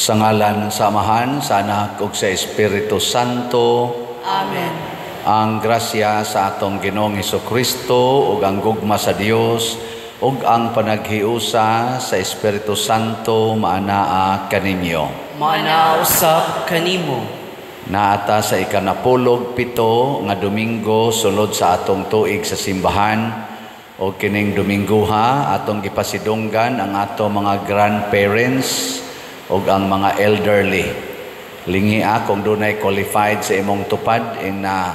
Sa ngalan sa Amahan, sa Anak ug sa Espiritu Santo. Amen. Ang grasya sa atong Ginoong Hesukristo ug ang gugma sa Dios ug ang panaghiusa sa Espiritu Santo maanaa kaninyo. Maanaa usab kanimo. Naata sa 47 nga Domingo sulod sa atong tuig sa simbahan o kining Dominguha atong gipasidunggan ang ato mga grandparents ug ang mga elderly. Lingia kung dunay qualified sa imong tupad in na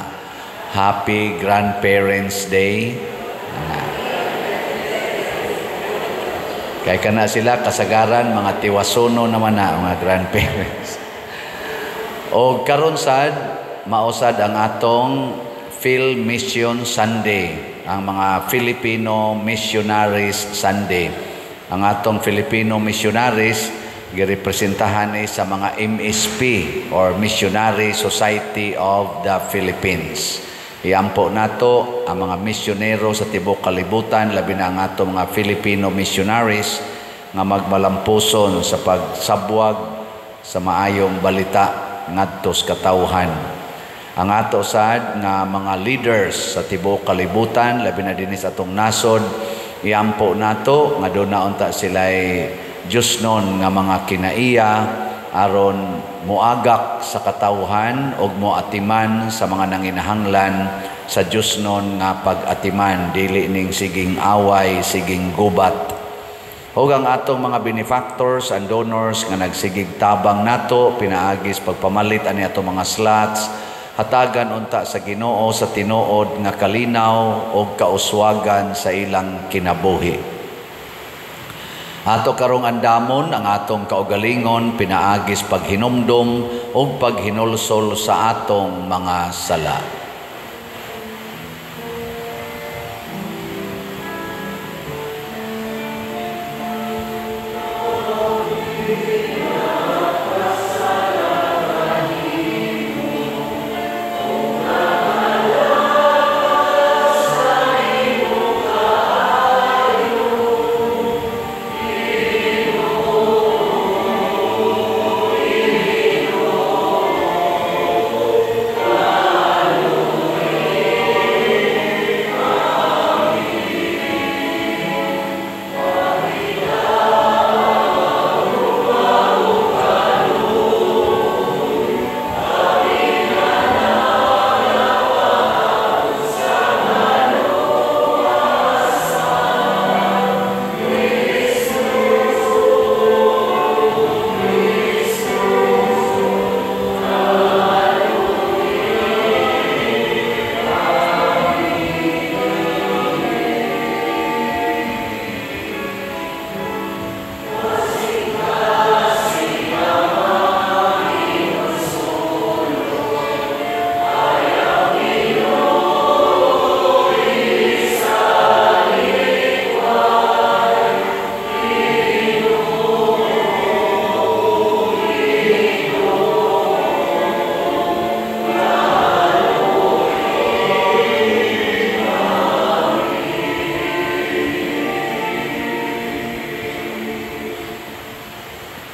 Happy Grandparents Day. Kay kana sila kasagaran mga tiwasono naman na mga grandparents. O karon sad mausad ang atong Phil Mission Sunday, ang mga Filipino Missionaries Sunday. Ang atong Filipino Missionaries girepresentahan ni sa mga MSP or Missionary Society of the Philippines. Iampo nato ang mga misyonero sa tibuok kalibutan, labi na ang atong mga Filipino missionaries nga magmalampuson sa pagsabwag sa maayong balita ngadto sa katawhan. Ang ato sad nga mga leaders sa tibuok kalibutan, labi na dinhi sa atong nasod, iampo nato nga duna unta sila'y Diyosnon nga mga kinaiya aron moagak sa katawhan og moatiman sa mga nanginahanglan sa Diyosnon nga pag-atiman, dili ning siging away, siging gubat. Ug ang atong mga benefactors and donors nga nagsigig tabang nato pinaagis pagpamalit ani atong mga slots, hatagan unta sa Ginoo sa tinuod nga kalinaw og kauswagan sa ilang kinabuhi. Ato karong andamon ang atong kaugalingon pinaagis paghinumdom ug paghinulsol sa atong mga sala.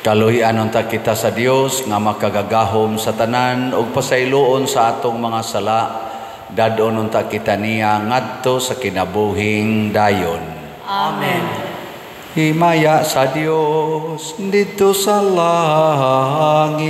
Kaluhian unta kita sa Dios nga makagagahom sa tanan ug pasayloon sa atong mga sala, dad-on unta kita niya ngadto sa kinabuhing dayon. Amen. Himaya sa Dios didto sa langit.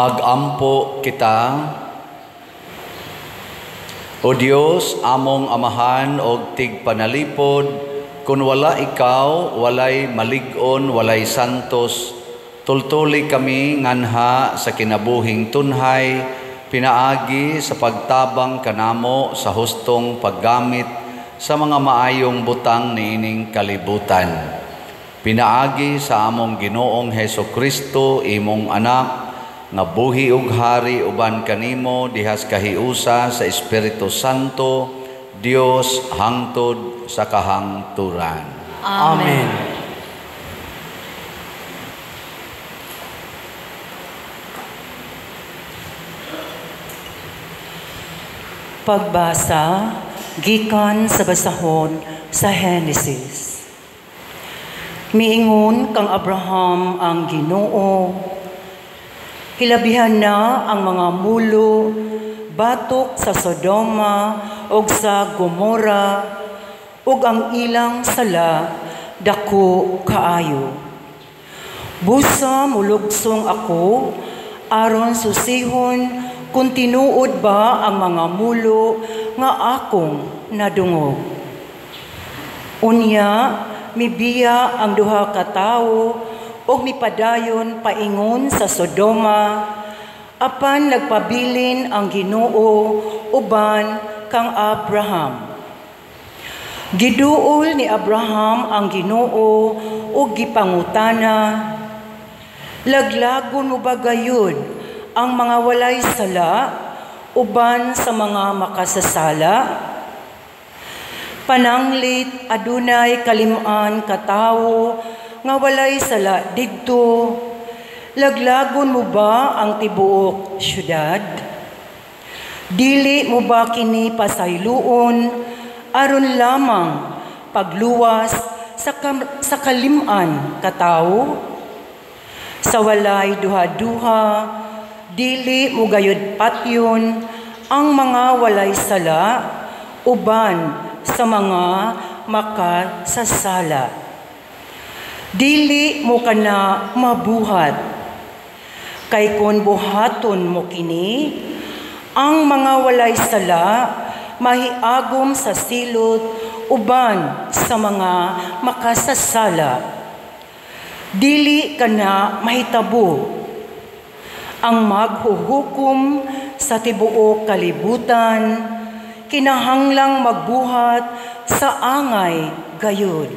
Magampo kita. O Dios, among Amahan og tigpanalipod, kun wala ikaw, walay malig-on, walay santos. Tultuli kami nganha sa kinabuhing tunhay, pinaagi sa pagtabang kanamo sa hustong paggamit sa mga maayong butang niining kalibutan. Pinaagi sa among Ginoong Heso Kristo, imong anak, nga buhi ug hari uban kanimo dihas kahiusa sa Espiritu Santo, Dios hangtod sa kahangturan. Amen. Pagbasa gikan sa basahon sa Henesis. Miingon kang Abraham ang Ginoo, hilabihan na ang mga mulo batok sa Sodoma ug sa Gomora ug ang ilang sala dako kaayo. Busa mulugsong ako aron susihon kung tinuod ba ang mga mulo nga akong nadungog. Unya mibiya ang duha ka tawo ug mipadayon paingon sa Sodoma, apan nagpabilin ang Ginoo uban kang Abraham. Giduol ni Abraham ang Ginoo ug gipangutana, laglagon mo ba gayud ang mga walay sala uban sa mga makasasala? Pananglit adunay kalimaan ka tawo nga walay sala didto, laglagon mo ba ang tibuok syudad? Dili mo ba kini pasayloon aron lamang pagluwas sa kalimaan ka tawo? Sa walay duha-duha, dili mo gayud patyon ang mga walay sala uban sa mga makasasala. Dili mo kana mabuhat, kay kon buhaton mo kini, ang mga walay sala mahiagom sa silot uban sa mga makasasala. Dili kana mahitabo ang maghuhukom sa tibuok kalibutan, kinahanglang magbuhat sa angay gayud.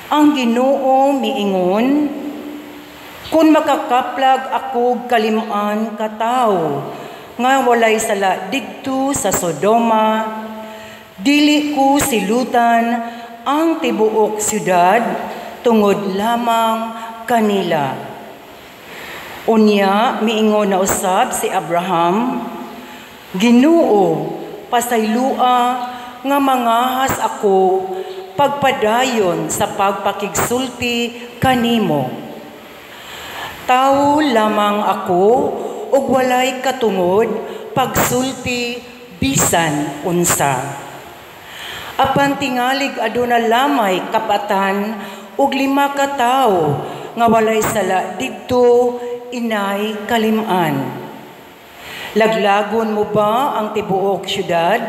Ang Ginoo miingon, kun makakaplag ako kalimaan ka tawo nga walay sala didto sa Sodoma, dili ko silutan ang tibuok syudad tungod lamang kanila. Unya miingon na usab si Abraham, Ginoo, pasaylua nga mangahas ako pagpadayon sa pagpakigsulti kanimo. Tawo lamang ako ug walay katungod pagsulti bisan unsa. Apan tingalig aduna lamay kapatan ug 5 ka tawo nga walay sala didto inay kaliman. Laglagon mo ba ang tibuok syudad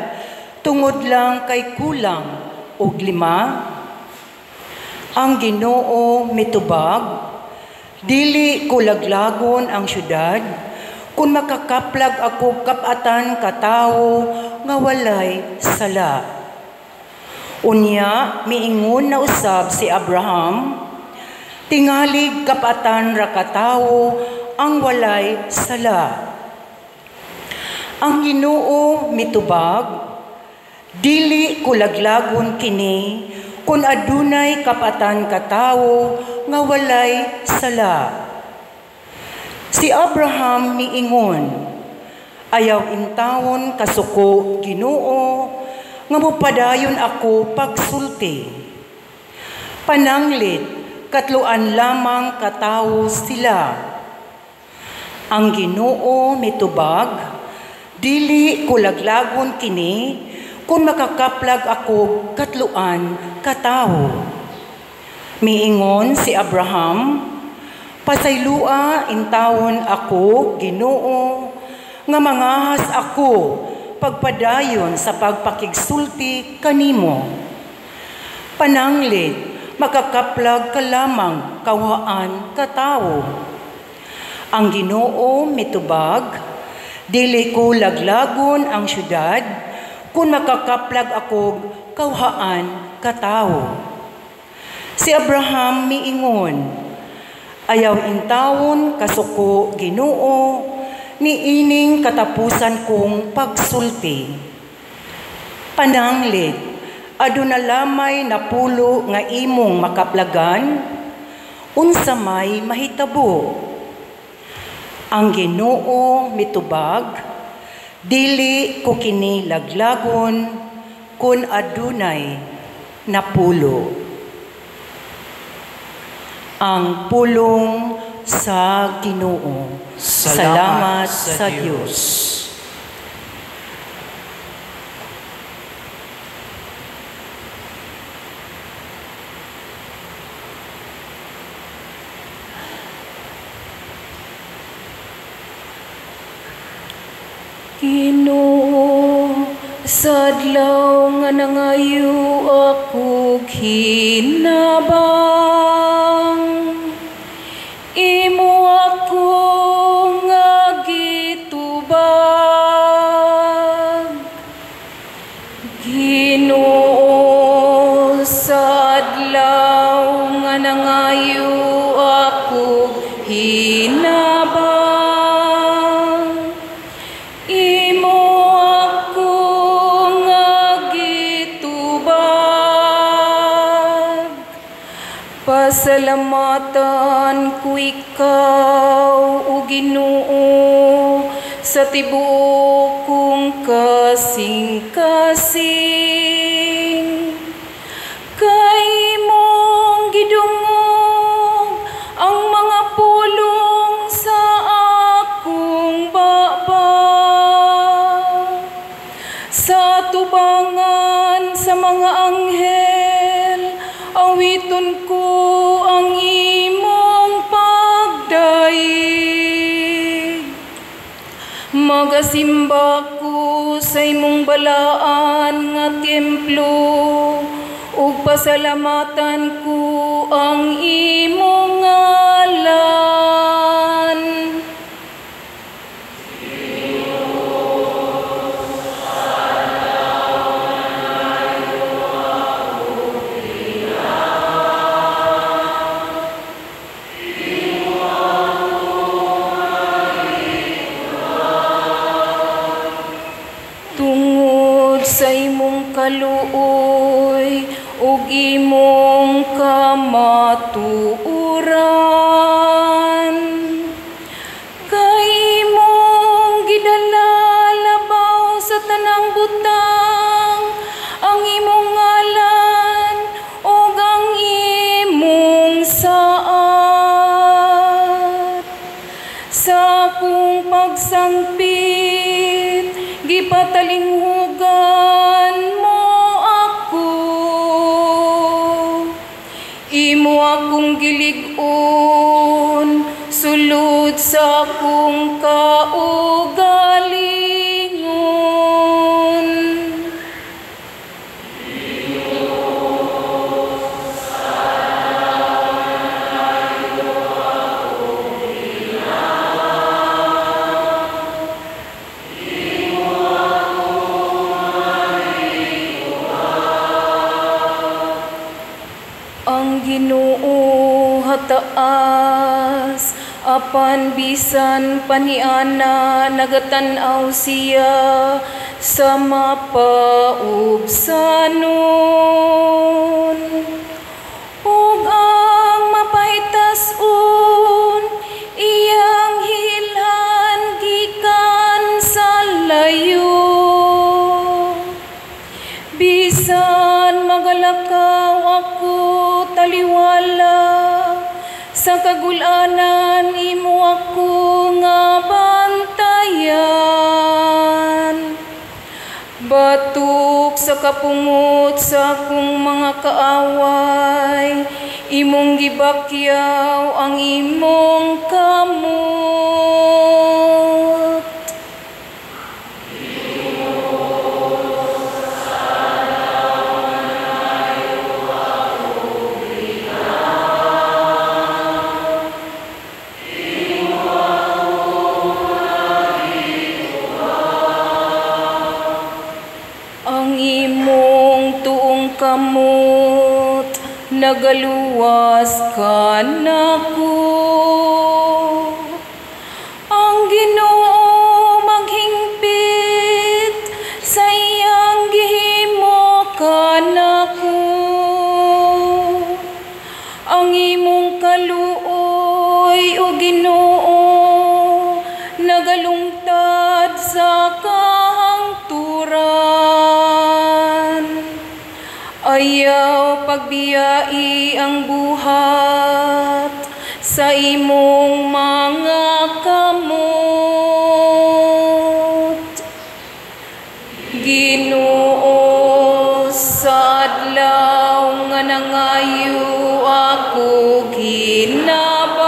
tungod lang kay kulang og 5? Ang Ginoo mitubag, dili ko laglagon ang syudad kung makakaplag ako kapatan katawo nga walay sala. Unya miingon na usab si Abraham, tingalig kapatan ra katawo ang walay sala. Ang Ginoo mitubag, dili ko laglagon kini kun adunay kapatan katawo nga walay sala. Si Abraham miingon, ayaw intawon kasuko Ginoo nga mopadayon ako pagsulti. Pananglit katluan lamang katawo sila. Ang Ginoo mitubag, dili ko laglagon kini kung makakaplag ako katluan katawo. Miingon si Abraham, Pasaylua intawon ako, Ginoo, nga mangahas ako pagpadayon sa pagpakigsulti kanimo. Pananglit, makakaplag ka lamang kawhaan ka tawo. Ang Ginoo mitubag, dili ko laglagon ang syudad kung makakaplag ako kawhaan ka tawo. Si Abraham miingon, ayaw intawon kasuko Ginoo niining katapusan kong pagsulti. Pananglit, aduna lamay napulo nga imong makaplagan, unsa may mahitabo. Ang Ginoo mitubag, dili ko kini laglagon kun adunay napulo. Ang pulong sa Ginoo. Salamat sa Dios. Ginoo, sa adlaw nga nangayo ako hinabang, imo ako nga gitubag. Ginoo, sa adlaw nga nangayo ako hinabang, imo ako nga gitubag. Pasalamatan ko ikaw, o Ginoo, sa tibuok kong kasing-kasing. Kay imong gidungog ang mga pulong sa akong baba. Sa tubangan sa mga anghel, awiton ko ang imong pagdaig. Magasimba ko sa imong balaan nga templo, ug pasalamatan ko ang imong ngalan. Tungod sa imong kaluoy ug imong kamatuoran, kay imong gidala labaw sa tanang butang ang imong ngalan ug ang imong saad. Sa akong pagsangpit, gipatalinghugan mo ako. Imo akong gilig-on, sulod sa akong kaugalingon. Ang Ginoo hataas, apan bisan paniana nagatan-aw siya sa mapaubsanon. Ug ang mapahitason iyang hilhan gikan sa layo. Bisan magalakaw ako taliwala, sa kagulanan imo ako nga bantayan. Batok sa kapungot sa akong mga kaaway, Imong gibakyaw ang imong kamot. Ang imong tuong kamot nagaluwas kanako. Ang Ginoo maghingpit sa iyang gihimo kanako. Ang imong kaluoy, o Ginoo, nagalungtad sa kahangturan. Ayaw pagbiyai ang buhat sa imong mga kamot. Ginoo, sa adlaw nga nangayo ako ginabang,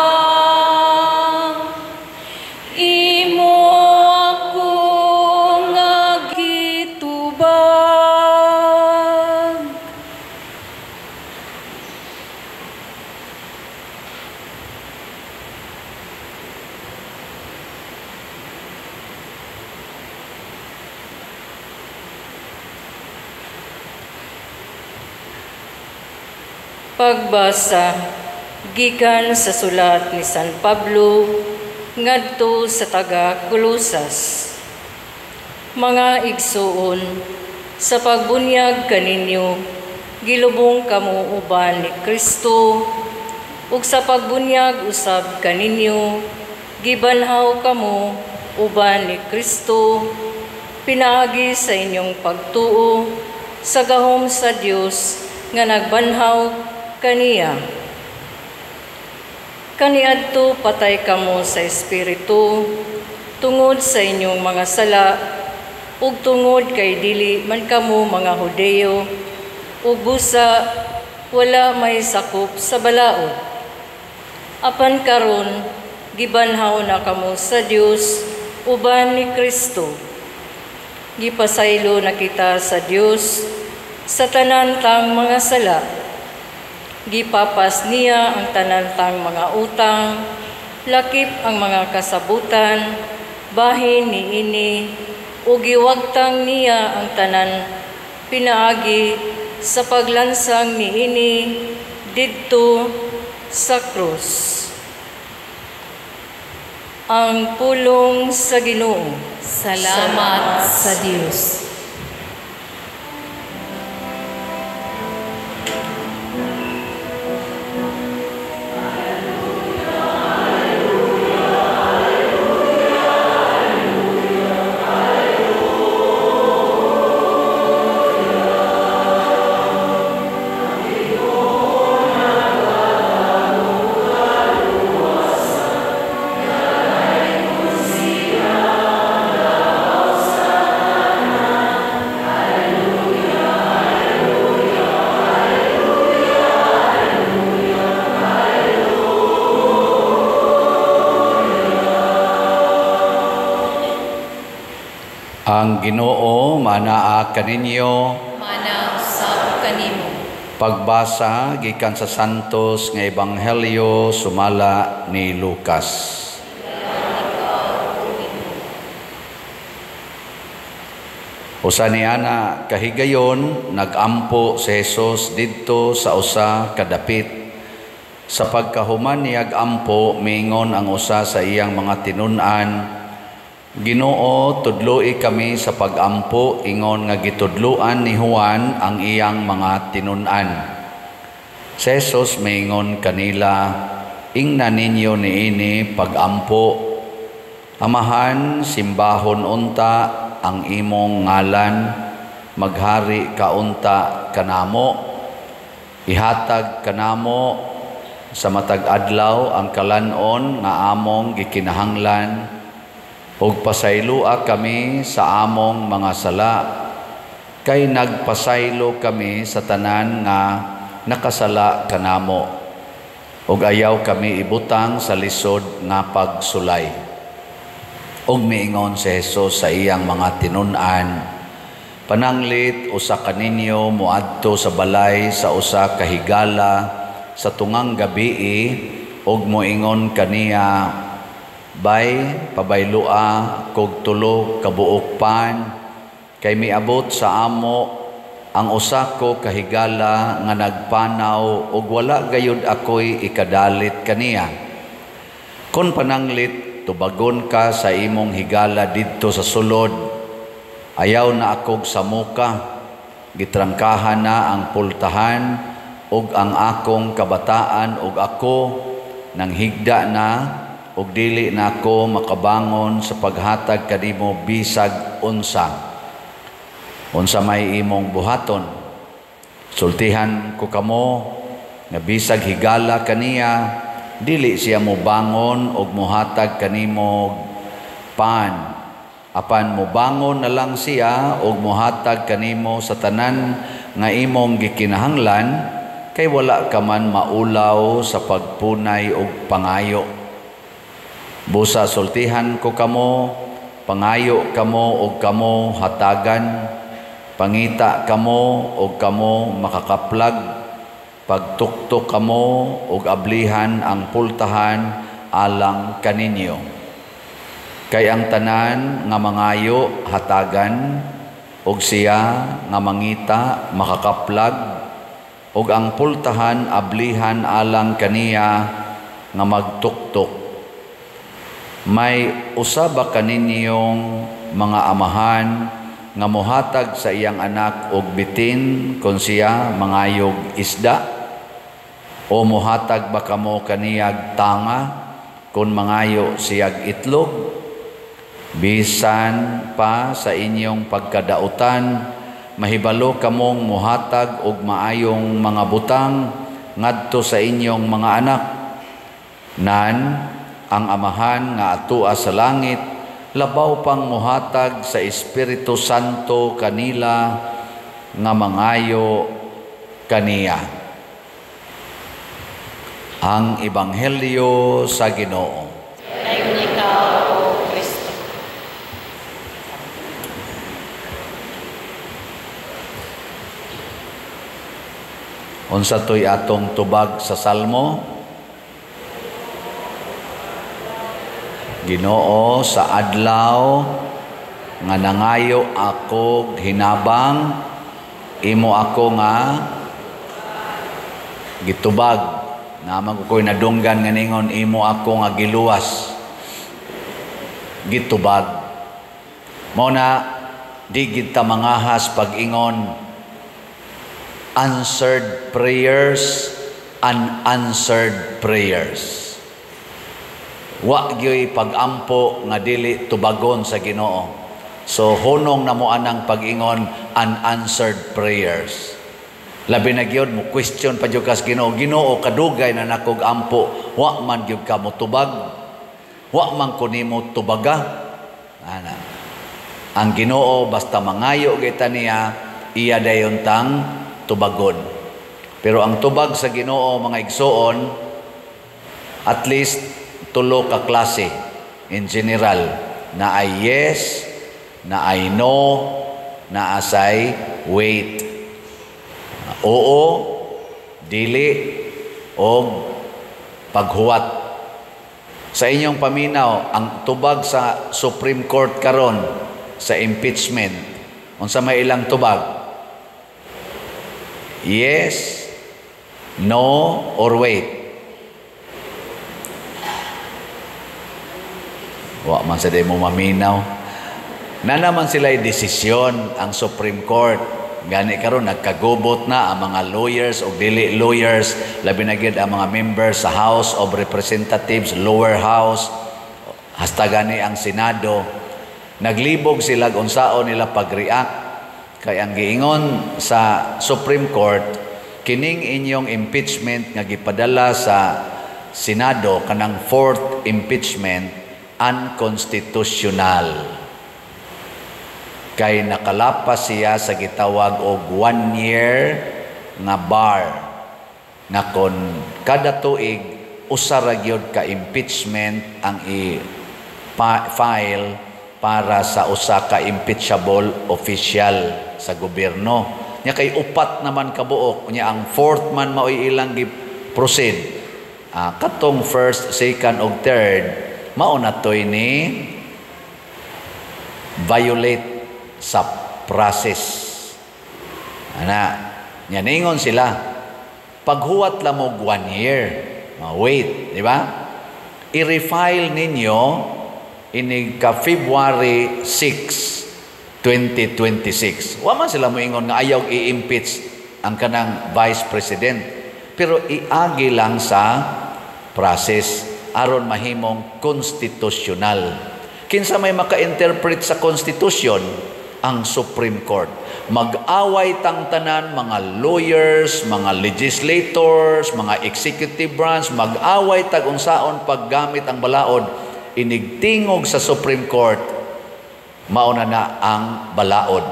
imo ako nga gitubag. Pagbasa gikan sa sulat ni San Pablo ngadto sa taga Colosas. Mga igsuon, sa pagbunyag kaninyo gilubong kamo uban ni Kristo, ug sa pagbunyag usab kaninyo gibanhaw kamo uban ni Kristo, pinaagi sa inyong pagtuo sa gahom sa Dios nga nagbanhaw kaniya. Kaniadto patay kamo sa espiritu tungod sa inyong mga sala ug tungod kay dili man kamo mga Hudeo ug busa wala may sakop sa balaod. Apan karon gibanhaw na kamo sa Dios uban ni Kristo. Gipasaylo na kita sa Dios sa tanan tang mga sala. Gipapas niya ang tanan tang mga utang, lakip ang mga kasabutan, bahin niini, ug giwagtang niya ang tanan pinaagi sa paglansang niini didto sa krus. Ang pulong sa Ginoo. Salamat sa Dios. Ang Ginoo manaa kaninyo, Manaa usab kanimo. Pagbasa gikan sa Santos nga Ebanghelyo sumala ni Lucas. Usa ni ana kahigayon nagampo si Jesus didto sa usa ka dapit. Sa pagkahuman niyag ampo, miingon ang usa sa iyang mga tinun-an, Ginoo, tudloi kami sa pagampo ingon nga gitudloan ni Juan ang iyang mga tinun-an. Si Jesus miingon kanila, ingna ninyo niini pagampo. Amahan, simbahon unta ang imong ngalan, maghari ka unta kanamo, ihatag kanamo sa matag adlaw ang kalan-on nga among gikinahanglan, ug pasayloa kami sa among mga sala, kay nagpasaylo kami sa tanan nga nakasala kanamo. Ug ayaw kami ibutang sa lisod nga pagsulay. Ug miingon si Jesus sa iyang mga tinun-an, pananglit usa kaninyo moadto sa balay sa usa ka higala sa tungang gabii ug moingon kaniya, bay pabayloa kog tulo ka buok pan, kay miabot sa amo ang usa ko kahigala nga nagpanaw ug wala gayud ako'y ikadalit kaniya. Kon pananglit tubagon ka sa imong higala didto sa sulod, ayaw na akog samuka, gitrangkahan na ang pultahan ug ang akong kabataan ug ako nang higda na ug dili na ako makabangon sa paghatag kanimo bisag unsa. Unsa may imong buhaton? Sultihan ko kamo nga bisag higala kaniya, dili siya mobangon og mohatag kanimo pan. Apan mobangon na lang siya og mohatag kanimo sa tanan nga imong gikinahanglan, kay wala ka man maulaw sa pagpunay og pangayo. Busa sultihan ko kamo, pangayo kamo og kamo hatagan, pangita kamo og kamo makakaplag, pagtuktok kamo og ablihan ang pultahan alang kaninyo. Kay ang tanan nga mangayo hatagan, og siya nga mangita makakaplag, og ang pultahan ablihan alang kaniya nga magtuktok. May usa ba kaninyong mga amahan nga mohatag sa iyang anak og bitin kon siya mangayog isda? O mohatag ba kamo kaniyag tanga kon mangayo siyag itlog? Bisan pa sa inyong pagkadautan, mahibalo kamong mohatag og maayong mga butang ngadto sa inyong mga anak. Nan ang amahan nga atua sa langit labaw pang mohatag sa Espiritu Santo kanila nga mangayo kaniya. Ang Ebanghelyo sa Ginoo. Dayon ikaw, O Kristo. Unsa to'y atong tubag sa Salmo? Ginoo, sa adlaw nga nangayo ako hinabang, imo ako nga gitubag. Naman ko ko'y nadunggan nga ningon, imo ako nga giluwas, gitubag. Mao na di gid ta mangahas pag-ingon answered prayers, unanswered prayers. Wa gyoy pag-ampo nga dili tubagon sa Ginoo. So hunong na mo anang pag-ingon unanswered prayers. Labi na gyud mo question pa gyud kas Ginoo, Ginoo kadugay na nakog ampo, wa man gyud ka mo tubag, wa man ko nimo tubaga. Ana. Ang Ginoo basta mangayo kita niya, iya dayon tang tubagon. Pero ang tubag sa Ginoo mga igsoon, at least tulo ka klase in general, na ay yes, na ay no, na asay wait. Oo, dili, og paghuwat. Sa inyong paminaw, ang tubag sa Supreme Court karon sa impeachment, unsa may ilang tubag? Yes, no, or wait? Wa man sa demo maminaw. Na naman sila'y desisyon ang Supreme Court. Gani karon nagkagubot na ang mga lawyers o dili lawyers, labi na gyud ang mga members sa House of Representatives, lower house, hasta gani ang Senado. Naglibog sila unsaon nila pag-react kay ang giingon sa Supreme Court, kining inyong impeachment nga gipadala sa Senado kanang fourth impeachment unconstitutional. Kay nakalapas siya sa gitawag og 1 year nga bar na kon kada tuig usa ra gyud ka impeachment ang i-file para sa usa ka impeachable official sa gobyerno. Nya kay upat naman kabuok, nya ang fourth man maoy ilang gi-proceed. Katong first, second ug third mao na toy ni violate sa process. Ana, nya ningon sila paghuwat lamog 1 year. Wait, di ba? I-refile ninyo inig ka February 6, 2026. Wa man sila moingon nga ayaw i-impeach ang kanang vice president. Pero iagi lang sa process aron mahimong constitutional. Kinsa may maka-interpret sa constitution? Ang Supreme Court. Mag-away tang tanan, mga lawyers, mga legislators, mga executive branch, mag-away tag unsaon paggamit ang balaod, inigtingog sa Supreme Court, mauna na ang balaod.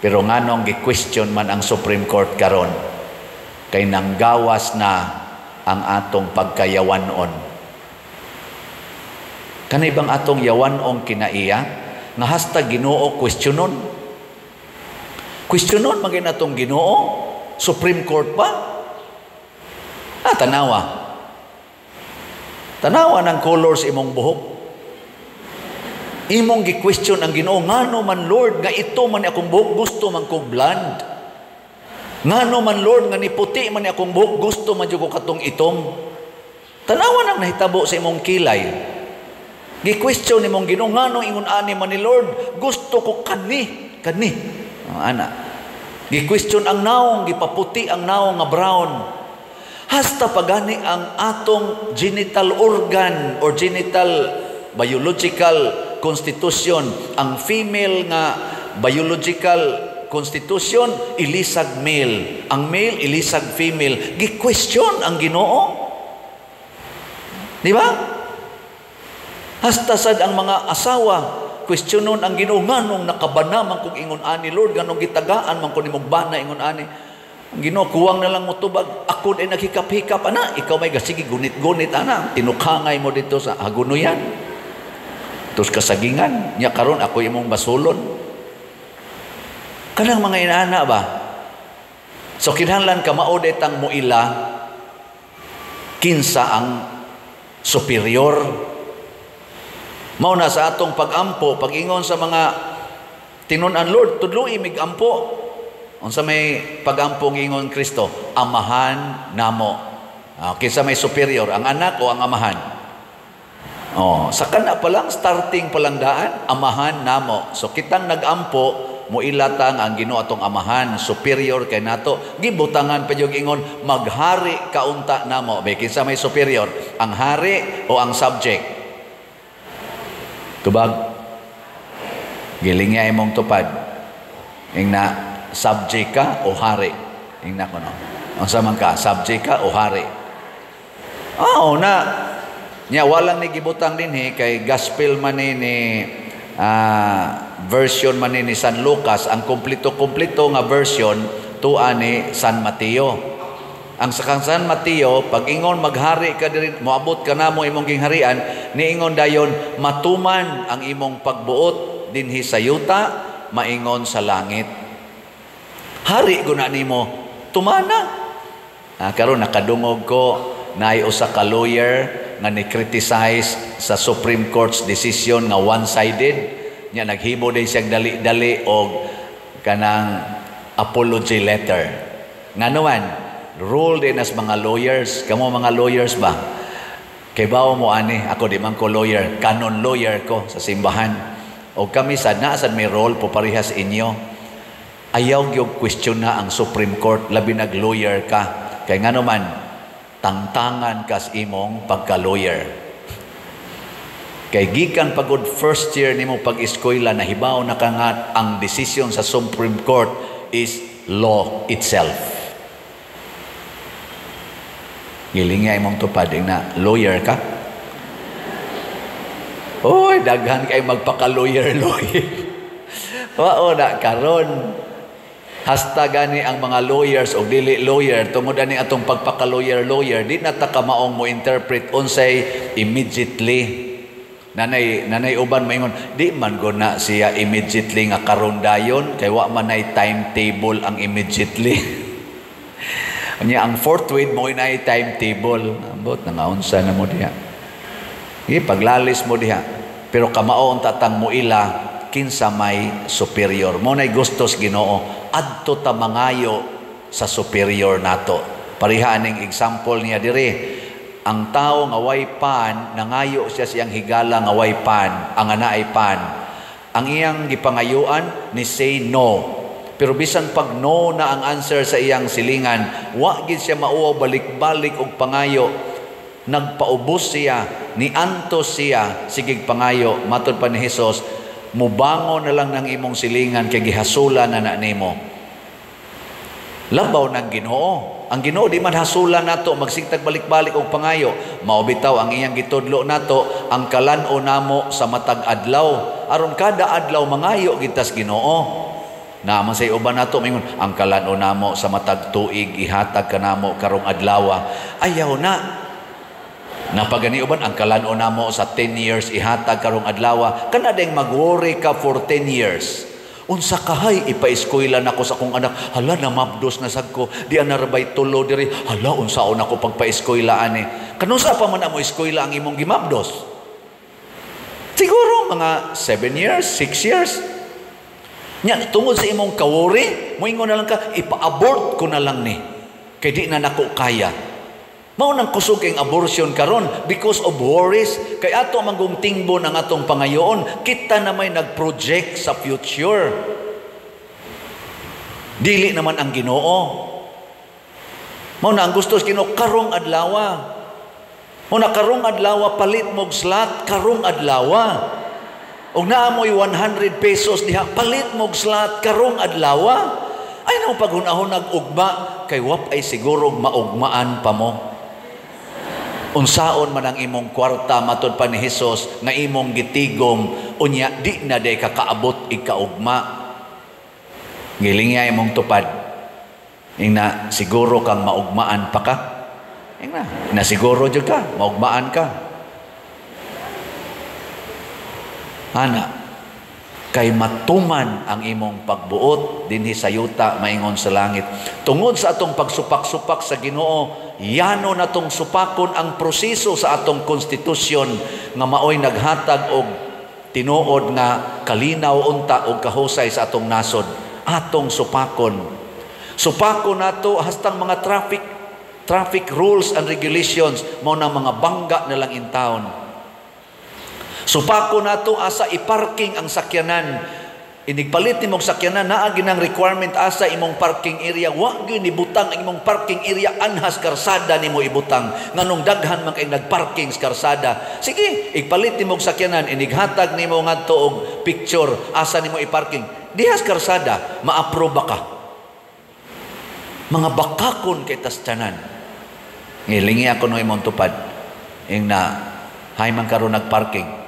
Pero nganong gi-question man ang Supreme Court karon? Kay nanggawas na ang atong pagkayawanon. Kanay bang atong yawanong kinaiya? Nga hasta Ginoo questionon. Questionon magin atong Ginoo? Supreme Court ba? Tanawa. Tanawa ng colors imong buhok. Imong gi-question ang Ginoo, ngano man Lord nga ito man akong buhok, gusto man ko blonde. Ngano man Lord nga niputi man akong buhok, gusto man jud ko katong itom. Tanawa nang nahitabo sa imong kilay. Gi-question nimong Ginoo, ngano ingon ani man ni Lord, gusto ko kani, kani. Oh, ana. Gi-question ang naong, gipaputi ang naong nga brown. Hasta pagani ang atong genital organ or genital biological constitution, ang female nga biological constitution ilisag male, ang male ilisag female. Gi-question ang Ginoo. Di ba? Hasta sad ang mga asawa questionon ang Ginoo, nganong nakabana man kung ingon ani Lord, nganong gitagaan man ko nimong bana ingon ani. Ang Ginoo kuwang na lang motubag, ako ay naghikap-hikap ana, ikaw may gasigi gunit-gunit ana, tinukangay mo dito sa hagunoyan. Tos kasagingan, nya karon ako imong basulon. Kanang mga inaana ba? So kinahanglan ka mao detang moila kinsa ang superior. Mao na sa atong pag-ampo, pag-ingon sa mga tinun-an, Lord, tudloi mig ampo. Unsa may pag-ampo ngingon Kristo? Amahan namo. Kinsa may superior, ang anak o ang amahan? Oh, sa kana pa lang, starting pa lang daan, amahan namo. So kitang nag-ampo, moilatang ang Ginoo atong amahan, superior kay nato. Gibutangan pa jud ingon, maghari kaunta namo. Be kinsa may superior, ang hari o ang subject? Tubag. Giling niya imong tupad. Ingna subject ka o hari? Ingna ko no. Unsa man ka, subject ka o hari? Oo na. Nya walang ni gibutang dinhi kay gospel man ni version man ni San Lucas, ang kumpleto-kumpleto nga version tuwa ni San Mateo. Ang sa San Mateo, pag ingon maghari ka diri, moabot ka namo imong gingharian, niingon dayon matuman ang imong pagbuot dinhi sa yuta, maingon sa langit. Hari guna nimo, tumana. Karon nakadungog ko naay usa ka lawyer nga ni-criticize sa Supreme Court's decision nga one-sided. Nya naghimo din siyang dali-dali og kanang apology letter. Ngano man, rule din as mga lawyers. Kamo mga lawyers ba? Kay bawo mo ani, ako di man ko lawyer, canon lawyer ko sa simbahan. O kami sad na sad may role po parehas inyo. Ayaw gyud question na ang Supreme Court, labi nag lawyer ka. Kay ngano man, tangtangan kas imong pagka-lawyer. Kay gikan pagod first year nimo pag-eskwela, nahibaw na ka nga ang decision sa Supreme Court is law itself. Giling nga imong tupad na lawyer ka. Oy, daghan kay magpaka-lawyer lawyer. Wao na karon. Hasta gani ang mga lawyers o dili lawyer, tungod ani atong pagpaka-lawyer-lawyer, di na ta kamaong mo interpret unsay immediately. Nanay uban maingon, di man go na siya immediately nga karon dayon kay wa man nay timetable ang immediately. Nya ang forthwith mo inay timetable. Ambot nangaunsa na mo diha. Sige, paglalis mo diha. Pero kamao unta tang muila kinsa may superior. Mo nay gustos Ginoo adto ta mangayo sa superior nato. Pareha aning example niya diri. Ang tao nga way pan, nangayo siya siyang higala nga way pan, ang anaay pan. Ang iyang gipangayuan ni say no. Pero bisan pag no na ang answer sa iyang silingan, wa gid siya mauwaw balik-balik og pangayo. Nagpaubos siya, niantos siya sigig pangayo. Matod pa ni Hesus, mubango na lang ng imong silingan kay gihasula na na nimo. Labaw ng Ginoo. Ang Ginoo di man hasula nato magsigtag balik-balik og pangayo. Mao bitaw ang iyang gitudlo nato ang kalan-o namo sa matag adlaw. Aron kada adlaw mangayo gitas Ginoo. Naaman say uban nato mingon ang kalan-o namo sa matag tuig ihatag kanamo karong adlaw. Ayaw na. Napagani uban ang kalan-o namo sa 10 years ihatag karong adlaw. Kana ding mag-worry ka for 10 years. Unsa kahay ipa-eskwela nako sa akong anak. Hala, namabdos na sad ko. Di anarabay tulo diri. Hala, unsaon ako pagpa-eskwela ani. Kanusa pa man amo eskwela ang imong gimabdos? Siguro mga 7 years, 6 years. Nya tungod sa imong kawori, moingon na lang ka, ipa-abort ko na lang ni. Kay di na nako kaya. Mao nang kusog kay abortion karon because of worries. Kay ato manggong tingbo ng atong pangayoon, kita na may nag-project sa future. Dili naman ang Ginoo. Mao na ang gusto sa Ginoo karong adlawa. Mao na karong adlawa palit mo'g slot karong adlawa. Og naa mo'y 100 pesos diha palit mo'g slot karong adlawa. Ay nang paghunahon ugma kay wap ay siguro maugmaan pa mo. Unsaon man ang imong kwarta matod pa ni Hesus nga imong gitigom unya di na day kakaabot ikaugma. Gilingya imong tupad. Ingna siguro kang maugmaan pa ka. Ingna na siguro jud ka maugmaan ka. Ana kay matuman ang imong pagbuot dinhi sa yuta maingon sa langit. Tungod sa atong pagsupak-supak sa Ginoo, yano natong supakon ang proseso sa atong konstitusyon nga maoy naghatag og tinuod nga kalinaw unta og kahusay sa atong nasod. Atong supakon. Supakon nato hastang mga traffic rules and regulations mao na mga bangga na lang in town. Supako nato asa iparking ang sakyanan. Inigpalit nimong sakyanan, naa ginang requirement asa imong parking area. Wa gyud nibutang ang imong parking area anhas karsada nimo ibutang. Nganong daghan man kay nagparking sa karsada. Sige, igpalit nimong sakyanan, inighatag nimo ngadto og picture asa nimo iparking. Dihas karsada, ma-approve ba ka? Mga bakakon kay tas tanan. Ngilingi ako no imong tupad. Ingna hay man karon nagparking.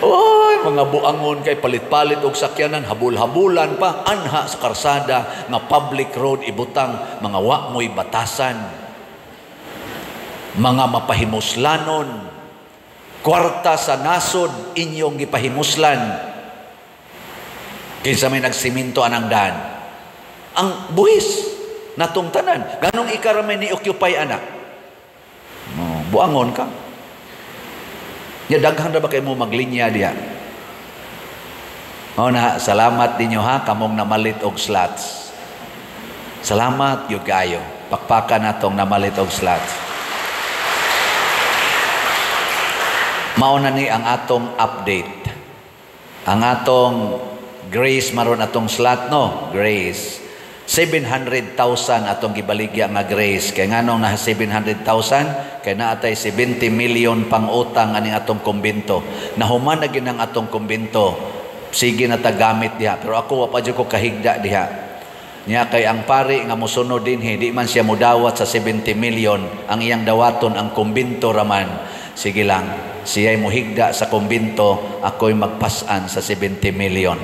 Oy, mga buangon kay palit-palit og sakyanan, habul-habulan pa anha sa karsada nga public road ibutang, mga wa mo'y batasan, mga mapahimuslanon, kwarta sa nasod inyong gipahimuslan. Kinsa may nagsiminto anang daan? Ang buhis natong tanan. Ganong ikaramay ni occupy anak? No, buangon ka. Ya daghan ra ba kay mo maglinya diha? Mao na, salamat ninyo ha kamong namalit og slots. Salamat gyud kaayo. Pakpakan natong namalit og slots. Mao na ni ang atong update. Ang atong grace maron atong slot no, grace. 700,000 atong gibaligya nga grace. Kay nganong na 700,000? Kay naatay 70 million pang utang aning atong kumbento. Nahuman na ginang atong kumbento. Sige na ta gamit diha. Pero ako wa pa jud ko kahigda diha. Nya kay ang pari nga mosunod dinhi, di man siya modawat sa 70 million. Ang iyang dawaton ang kumbento raman. Sige lang, siya'y mohigda sa kumbento, ako'y magpasan sa 70 million.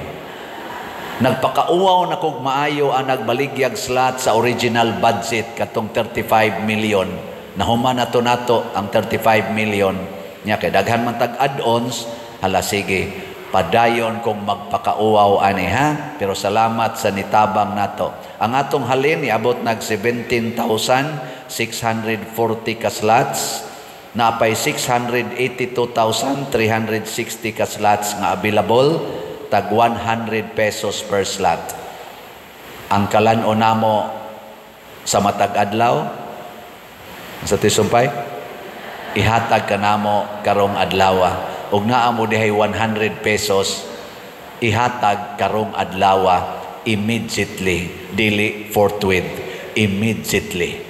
Nagpakauwaw na kog maayo ang nagbaligyag slot sa original budget katong 35 million. Nahuman na to nato ang 35 million. Nya kay daghan man tag add-ons, hala sige, padayon kong magpakauwaw ani ha. Pero salamat sa nitabang nato. Ang atong halin niabot nag 17,640 ka slots, napay 682,360 ka slots nga available, tag 100 pesos per slot. Ang kalan-o namo sa matag adlaw sa tisumpay, ihatag kanamo karong adlaw. Ug naa mo dihay 100 pesos, ihatag karong adlaw immediately, dili forthwith, immediately.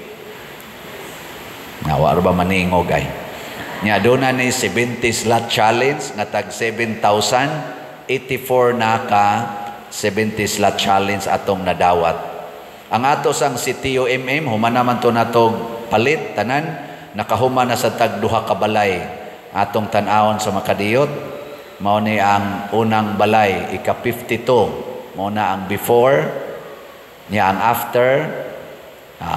Nga wa ra ba maningog ay. Nya doon na ni 70 slot challenge nga tag 7,084 na ka 70 slot challenge atong nadawat. Ang ato sang si TUMM, human naman to natog palit tanan, nakahuman na sa tag duha ka balay atong tan-awon sa makadiyot. Mao ni ang unang balay, ika 52. Mao na ang before, niya ang after,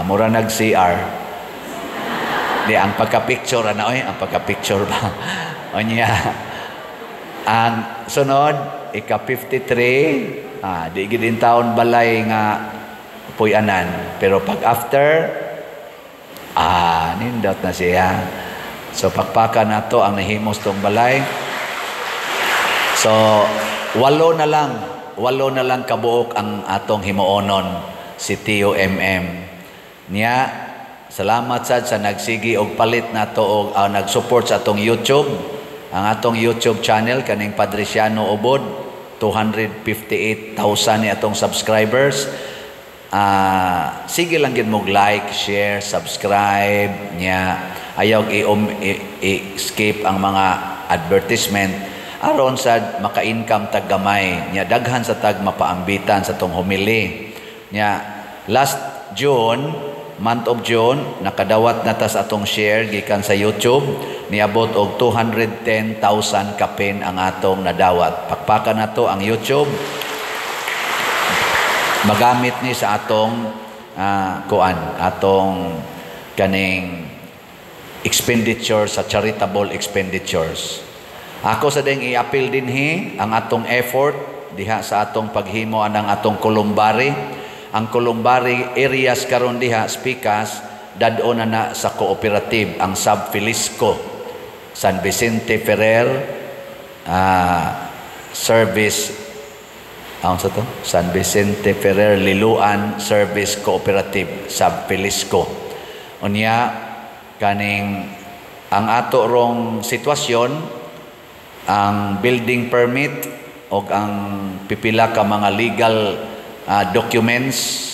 mura nag CR. Di ang pagka-picture ana oy, ang pagka-picture ba. O niya ang sunod ika 53, di gid in taon balay nga puy-anan, pero pag after nindot na siya. So pakpaka nato ang nahimos tong balay. So walo na lang kabuok ang atong himuonon si TUMM. Niya salamat sad sa nagsigi og palit nato og nag-support sa atong YouTube. Ang atong YouTube channel kaning Padriciano Ubod, 258,000 ni atong subscribers. Sige lang gid mo like, share, subscribe niya. Ayaw i-skip ang mga advertisement aron sad maka-income tag gamay niya, daghan sa tag mapaambitan sa tong homily. Niya last June, month of June, nakadawat na ta sa atong share gikan sa YouTube, niabot og 210,000 kapin ang atong nadawat. Pakpakan nato ang YouTube. Magamit ni sa atong kuan, atong kaning expenditure sa charitable expenditures. Ako sa ding i-appeal dinhi ang atong effort diha sa atong paghimo anang atong columbary. Ang columbary areas karon diha speakers dad-on na na sa cooperative ang Sub Felisco, San Vicente Ferrer Service, ang sa to? San Vicente Ferrer Liloan Service Cooperative, Sub Felisco. Unya kaning ang ato rong sitwasyon, ang building permit o ang pipila ka mga legal documents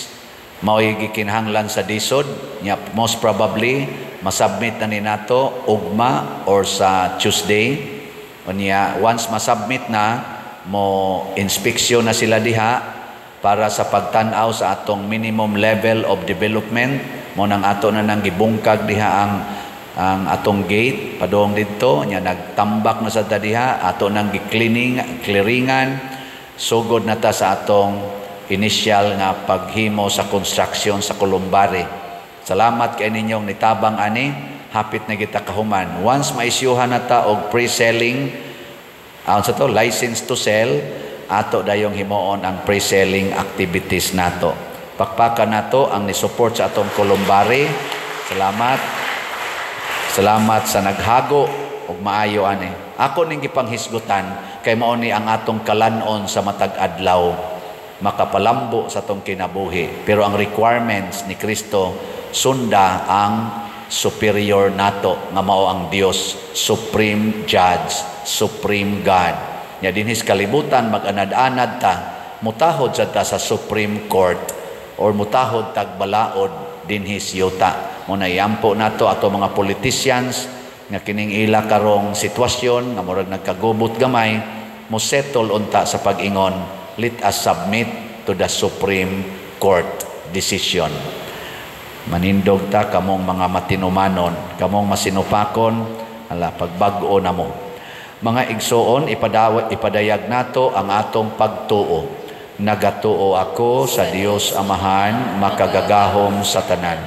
mao'y gikinahanglan sa DHSUD nya. Most probably masubmit na ni nato ugma or sa Tuesday. Unya once masubmit na, mo inspeksyon na sila diha para sa pagtan-aw sa atong minimum level of development. Mo nang ato na nang gibungkag diha ang atong gate padung didto. Nya nagtambak na sa ta diha, ato nang gi-cleaning, clearingan. Sugod na ta sa atong initial nga paghimo sa construction sa columbary. Salamat kay ninyong nitabang ani, hapit na kita kahuman. Once maisyuhan na ta og pre-selling, sa to license to sell, ato dayong himuon ang pre-selling activities nato. Pakpakan nato ang ni-support sa atong columbary. Salamat. Salamat sa naghago og maayo ani. Ako ning gipanghisgutan kay mao ni ang atong kalan-on sa matag adlaw, makapalambo sa atong kinabuhi. Pero ang requirements ni Kristo, sunda ang superior nato nga mao ang Dios, supreme judge, supreme God. Nya dinhis kalibutan mag-anad-anad ta, mutahod sad ta sa Supreme Court or mutahod tag balaod dinhis yuta. Mo na iampo nato ato mga politicians nga kining ila karong sitwasyon nga murag nagkagubot gamay, mo settle unta sa pag-ingon, let us submit to the Supreme Court decision. Manindog ta kamong mga matinumanon, kamong masinupakon, ala pagbag-o na mo. Mga igsoon, ipadayag nato ang atong pagtuo. Nagatuo ako sa Dios Amahan, makagagahom sa tanan,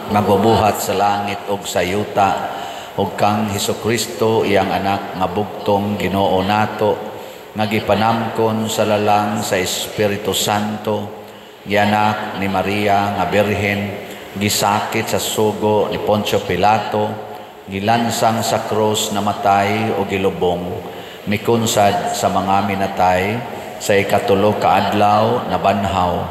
magbubuhat sa langit ug sa yuta, ug kang Hesukristo iyang anak nga bugtong Ginoo nato, nga gipanamkon sa lalang sa Espiritu Santo, gianak ni Maria nga Birhen, gisakit sa sugo ni Poncio Pilato, gilansang sa krus, namatay o gilubong, mikunsad sa mga minatay, sa ikatulo ka adlaw nabanhaw,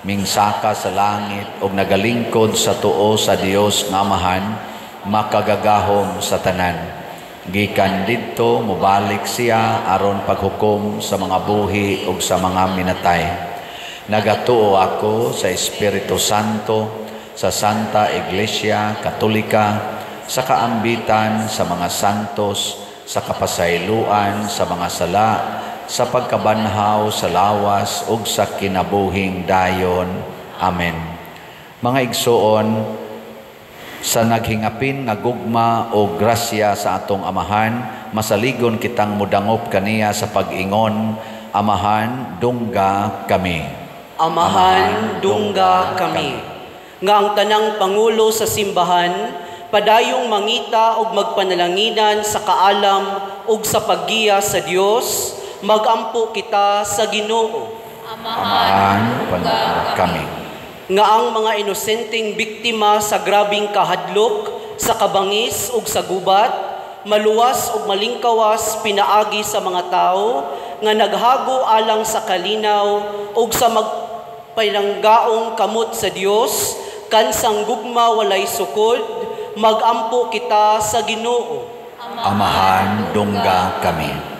mingsaka sa langit og nagalingkod sa tuo sa Dios nga Amahan, makagagahom sa tanan. Gikan didto mobalik siya aron paghukom sa mga buhi ug sa mga minatay. Nagatuo ako sa Espiritu Santo, sa Santa Iglesia Katolika, sa kaambitan sa mga santos, sa kapasayloan sa mga sala, sa pagkabanhaw sa lawas ug sa kinabuhing dayon. Amen. Mga igsoon, sa naghingapin nga gugma o grasya sa atong Amahan, masaligon kitang mudangop kaniya sa pag-ingon, Amahan, dungga kami. Amahan, dungga kami. Nga ang tanang pangulo sa simbahan, padayong mangita og magpanalanginan sa kaalam ug sa paggiya sa Dios, magampo kita sa Ginoo. Amahan, dungga kami. Nga ang mga inosenteng biktima sa grabing kahadlok, sa kabangis ug sa gubat, maluwas ug malingkawas pinaagi sa mga tao nga naghago alang sa kalinaw ug sa magpilanggaong kamot sa Dios, kansang gugma walay sukod, magampo kita sa Ginoo. Amahan, dungga kami.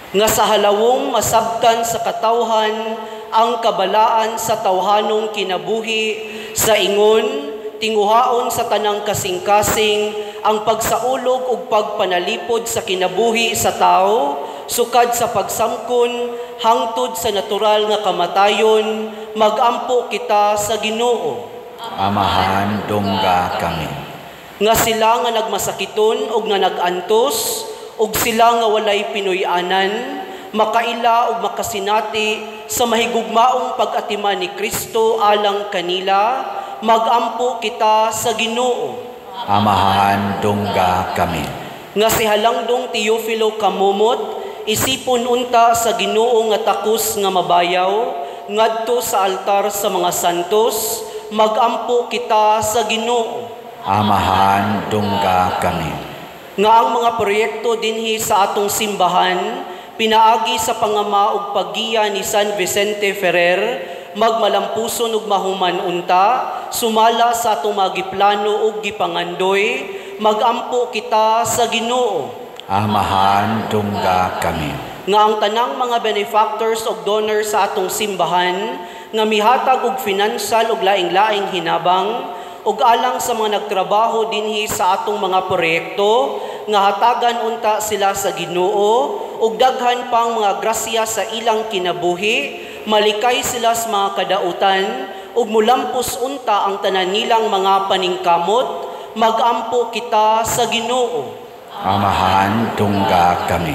Nga sa halawong masabtan sa katawhan ang kabalaan sa tawhanong kinabuhi, sa ingon tinguhaon sa tanang kasing-kasing ang pagsaulog ug pagpanalipod sa kinabuhi sa tao, sukad sa pagsamkon hangtod sa natural nga kamatayon, magampo kita sa Ginoo. Amahan, dungga kami. Nga sila nga nagmasakiton ug nga nag-antos, ug sila nga walay pinuy-anan, makaila ug makasinati sa mahigugmaong pag-atiman ni Kristo alang kanila, magampo kita sa Ginoo. Amahan, dungga kami. Nga si Halangdong Teofilo Kamumot, isipon unta sa Ginoo nga takos nga mabayaw, ngadto sa altar sa mga santos, magampo kita sa Ginoo. Amahan, dungga kami. Nga ang mga proyekto dinhi sa atong simbahan, pinaagi sa pangama ug paggiya ni San Vicente Ferrer, magmalampuson ug mahuman unta, sumala sa atong mga giplano ug gipangandoy, magampo kita sa Ginoo. Amahan, dungga kami. Nga ang tanang mga benefactors ug donors sa atong simbahan, nga mihatag og financial ug laing-laing hinabang, ug alang sa mga nagtrabaho dinhi sa atong mga proyekto, nga hatagan unta sila sa Ginoo ug daghan pang mga grasya sa ilang kinabuhi, malikay sila sa mga kadautan ug mulampos unta ang tanan nilang mga paningkamot, magampo kita sa Ginoo. Amahan, dungga kami.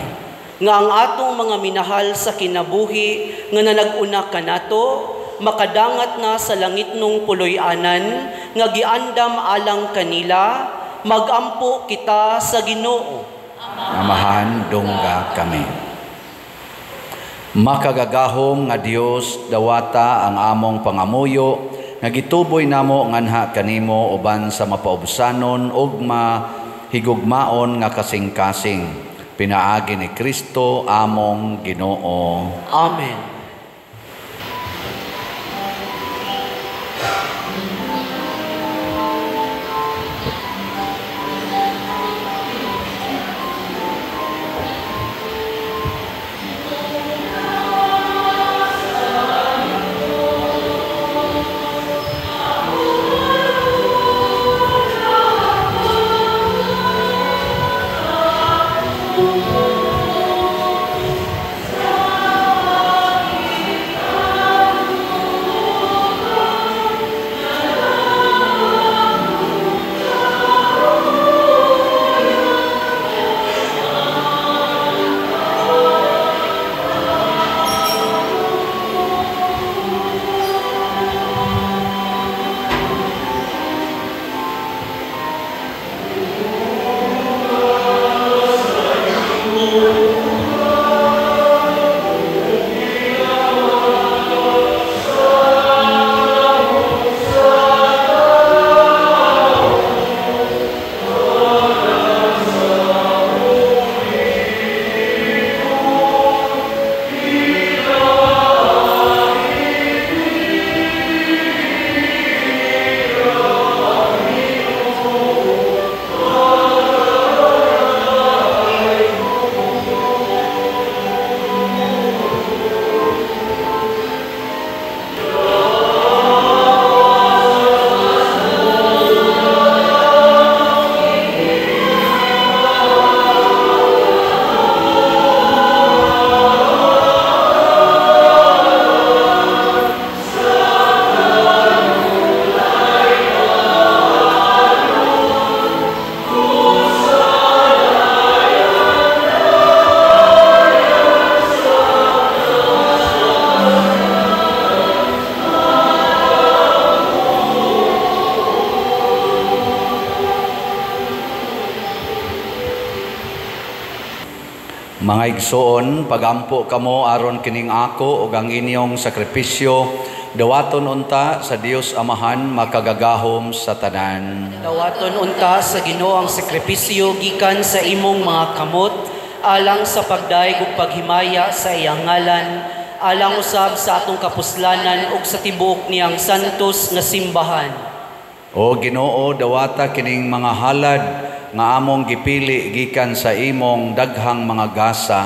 Nga ang atong mga minahal sa kinabuhi nga nanag-una kanato, makadangat na sa langitnong puloy-anan nga giandam alang kanila, magampo kita sa Ginoo. Amahan, dungga kami. Makagagahom nga Dios, dawata ang among pangamuyo nga gituboy namo nganha kanimo uban sa mapaubsanon ug mahigugmaon nga kasing-kasing, pinaagi ni Kristo among Ginoo. Amen. Amen. Mga igsoon, pagampo kamo aron kining ako ug ang inyong sakripisyo, dawaton unta sa Dios Amahan makagagahom sa tanan. Dawaton unta sa Ginoo ang sakripisyo gikan sa imong mga kamot, alang sa pagdayeg ug paghimaya sa iyang ngalan, alang usab sa atong kapuslanan ug sa tibuok niyang santos nga simbahan. O Ginoo, dawata kining mga halad nga among gipili gikan sa imong daghang mga gasa,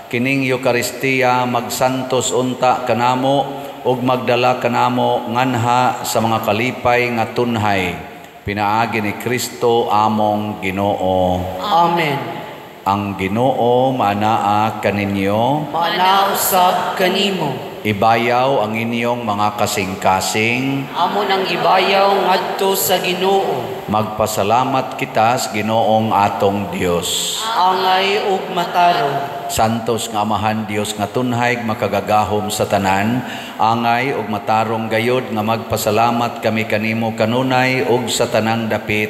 kining Eukaristiya magsantos unta kanamo ug magdala kanamo nganha sa mga kalipay nga tunhay, pinaagi ni Kristo among Ginoo. Amen. Ang Ginoo maanaa kaninyo, maanaa usab kanimo. Ibayaw ang inyong mga kasing-kasing. Amo nang ibayaw ngadto sa Ginoo. Magpasalamat kita sa Ginoong atong Dios. Angay ug matarong. Santos nga Amahan Dios nga tunhay makagagahom sa tanan, angay ug matarong gayod nga magpasalamat kami kanimo kanunay ug sa tanang dapit,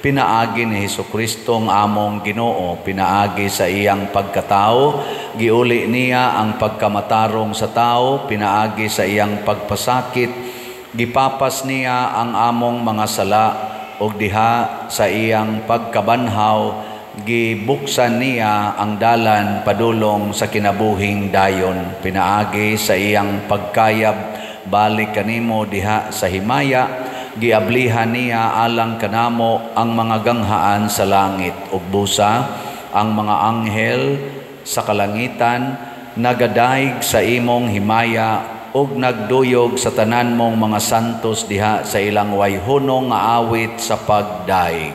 pinaagi ni Hesukristo ang among Ginoo, pinaagi sa iyang pagkatao, giuli niya ang pagkamatarong sa tao, pinaagi sa iyang pagpasakit, gipapas niya ang among mga sala, ug diha sa iyang pagkabanhaw, gibuksan niya ang dalan padulong sa kinabuhing dayon, pinaagi sa iyang pagkayab, balik kanimo diha sa himaya, giablihan niya alang kanamo ang mga ganghaan sa langit ug busa ang mga anghel sa kalangitan nagadaig sa imong himaya ug nagduyog sa tanan mong mga santos diha sa ilang wayhunong nga awit sa pagdaig.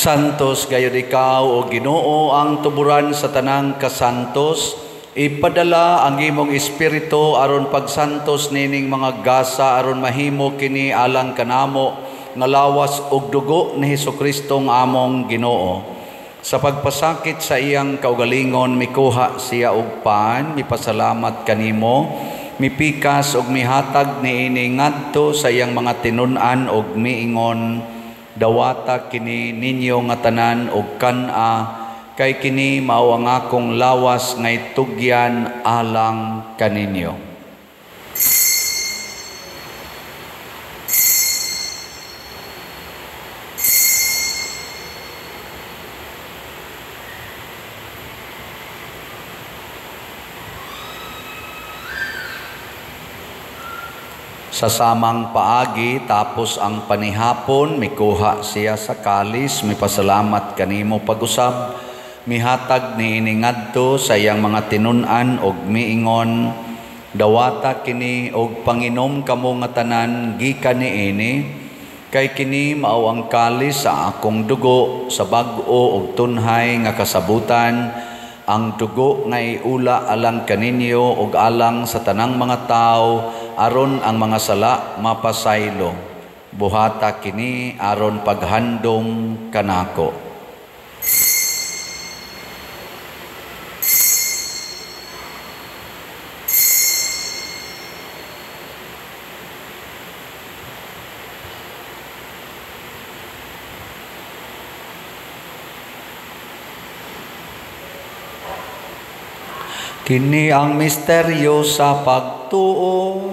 Santos gayud ikaw o Ginoo ang tuburan sa tanang kasantos. Ipadala ang imong espiritu aron pagsantos nining mga gasa aron mahimo kini alang kanamo nga lawas ug dugo ni Hesukristo nga among Ginoo. Sa pagpasakit sa iyang kaugalingon mikuha siya og pan, mipasalamat kanimo, mipikas ug mihatag niini ngadto sa iyang mga tinun-an ug miingon, dawata kini ninyo nga tanan og kan-a, kay kini mao ang akong lawas nga itugyan alang kaninyo. Sa samang paagi, tapos ang panihapon, mikuha siya sa kalis, mipasalamat kanimo pag-usab, mihatag niini ngadto sa iyang mga tinun-an og miingon, dawata kini og panginom kamo nga tanan gikan niini, kay kini mao ang kalis sa akong dugo sa bag-o og tunhay nga kasabutan, ang dugo nga iula alang kaninyo og alang sa tanang mga tawo aron ang mga sala mapasaylo. Buhata kini aron paghandom kanako. Kini ang misteryo sa pagtuo.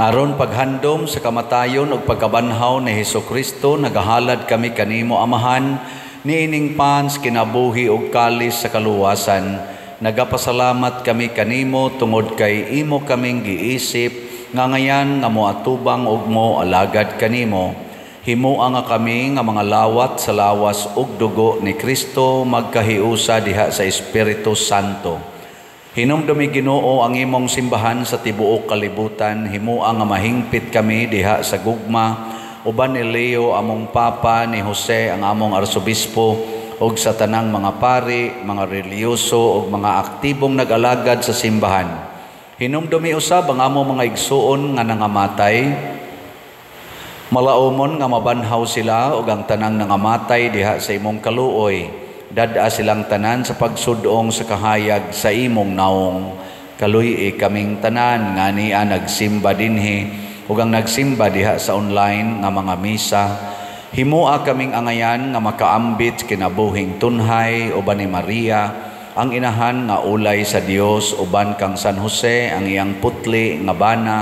Aron paghandom sa kamatayon ug pagkabanhaw ni Hesukristo, nagahalad kami kanimo Amahan, niining pans kinabuhi ug kalis sa kaluwasan. Nagapasalamat kami kanimo tungod kay imo kaming giisip nga ngayan nga moatubang ug mo alagad kanimo. Himoa nga kami nga mga lawat sa lawas ug dugo ni Kristo magkahiusa diha sa Espiritu Santo. Hinumdumi Ginoo ang imong simbahan sa tibuok kalibutan, himoa nga mahingpit kami diha sa gugma uban ni Leo among Papa, ni Jose ang among arsobispo, ug sa tanang mga pari, mga relihiyoso ug mga aktibong nag-alagad sa simbahan. Hinumdumi usab ang among mga igsuon nga nangamatay, malaumon nga mabanhaw sila ug ang tanang nangamatay diha sa imong kaluoy. Dad-a silang tanan sa pagsudong sa kahayag sa imong naong. Kaluy-i kaming tanan nga niya nagsimba dinhi ug ang nagsimba diha sa online nga mga misa. Himoa kaming angayan nga makaambit kinabuhing tunhay uban ni Maria ang inahan nga ulay sa Dios, uban kang San Jose ang iyang putli nga bana,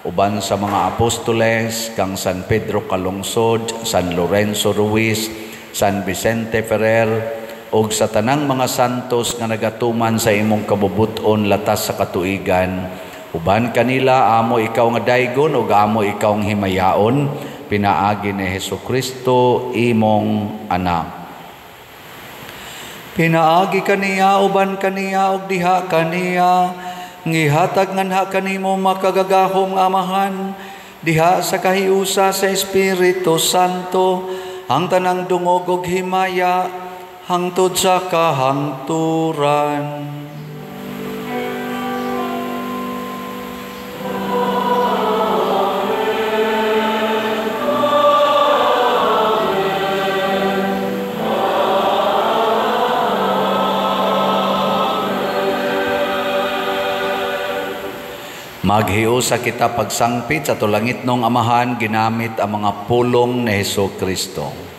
uban sa mga apostoles kang San Pedro Calungsod, San Lorenzo Ruiz, San Vicente Ferrer, og sa tanang mga santos nga nagatuman sa imong kabubut-on latas sa katuigan. Uban kanila amo ikaw nga daygon ug amo ikaw ang himayaon, pinaagi ni Hesukristo imong anak. Pinaagi kaniya, uban kaniya ug diha kaniya, ngihatag nganha kanimo makagagahom nga Amahan diha sa kahiusa sa Espiritu Santo ang tanang dungog ug himaya hangtod sa kahangturan. Maghiusa kita pagsangpit sa tulangitnong Amahan ginamit ang mga pulong ni Hesukristo.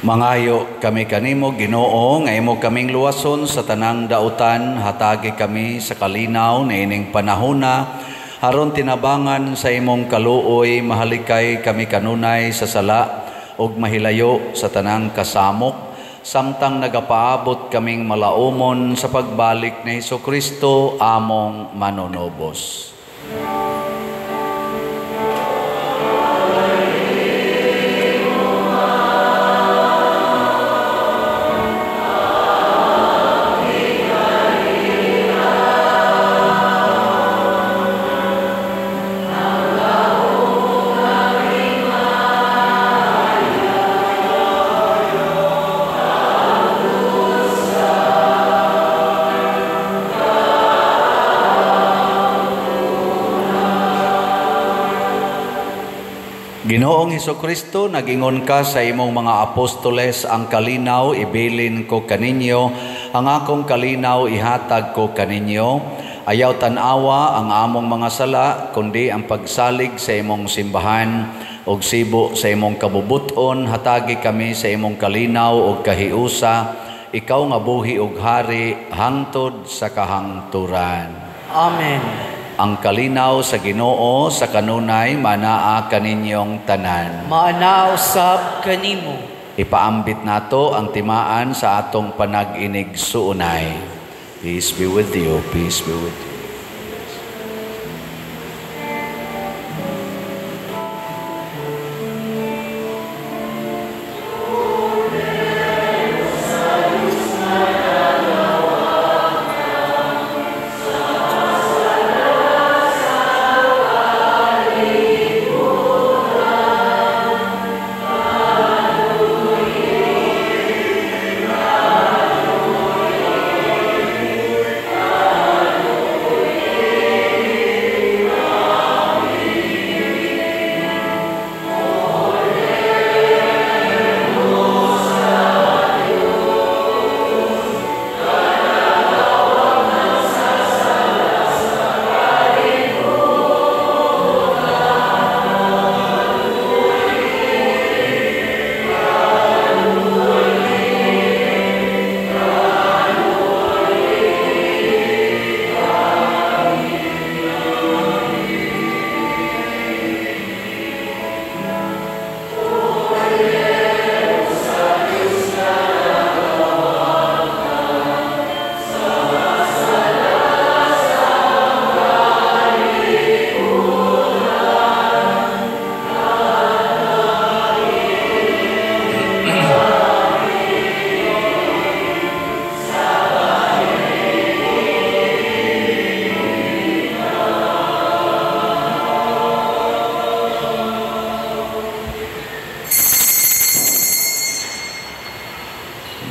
Mangayo kami kanimo, Ginoo, nga imo kaming luwason sa tanang dautan, hatagi kami sa kalinaw niining panahona, aron tinabangan sa imong kaluoy, mahalikay kami kanunay sa sala ug mahilayo sa tanang kasamok, samtang nagapaabot kaming malaumon sa pagbalik ni Hesukristo among manunubos. Ginoong Hesukristo, nagingon ka sa imong mga apostoles, ang kalinaw ibilin ko kaninyo, ang akong kalinaw ihatag ko kaninyo. Ayaw tan-awa ang among mga sala, kundi ang pagsalig sa imong simbahan ug sibo sa imong kabubuton, hatagi kami sa imong kalinaw ug kahiusa, ikaw nga buhi ug hari hangtod sa kahangturan. Amen. Ang kalinaw sa Ginoo sa kanunay manaa kaninyong tanan. Maanaa usab kanimo. Ipaambit nato ang timaan sa atong panag-inig suunay. Peace be with you, peace be with you.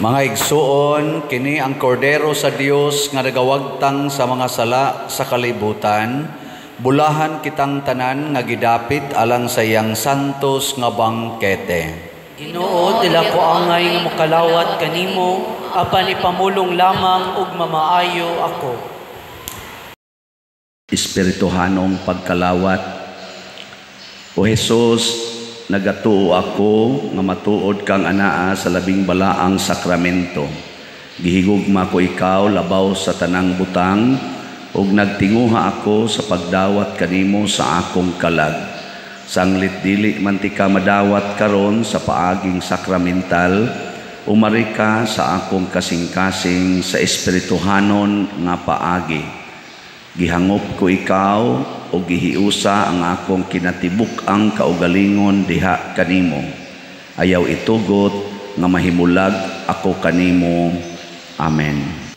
Mga igsuon, kini ang kordero sa Dios nga nagawagtang sa mga sala sa kalibutan. Bulahan kitang tanan nga gidapit alang sa iyang santos nga bangkete. Ginoo, dila ko angay nga mokalawat kanimo, apan ipamulong lamang ug mamaayo ako. Espirituhanong pagkalawat. O Jesus, nagatuo ako nga matuod kang anaa sa labing balaang sakramento. Gihigugma ko ikaw labaw sa tanang butang, ug nagtinguha ako sa pagdawat kanimo sa akong kalag. Sanglit dili man ti ka madawat karon sa paaging sakramental, umari ka sa akong kasing-kasing sa espirituhanon nga paagi. Gihangop ko ikaw o gihiusa ang akong kinatibuk-ang kaugalingon diha kanimo. Ayaw itugot nga mahimulag ako kanimo. Amen.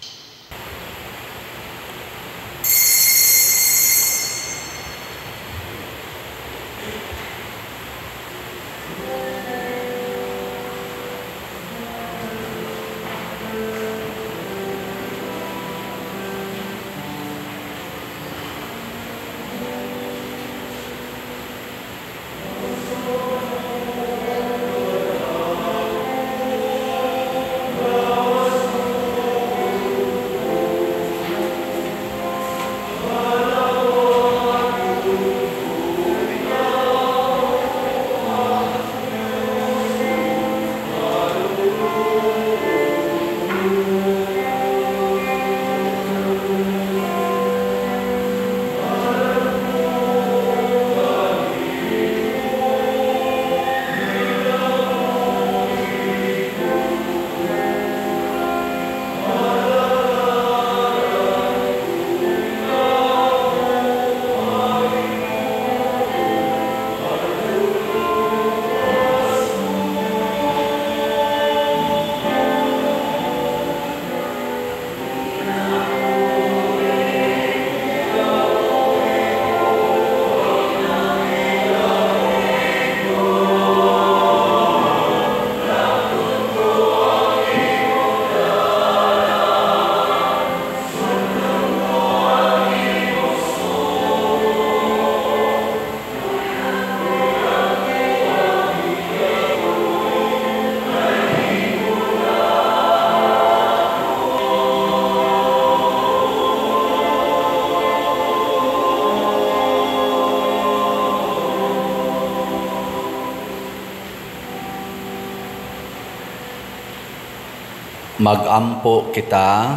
Magampo kita.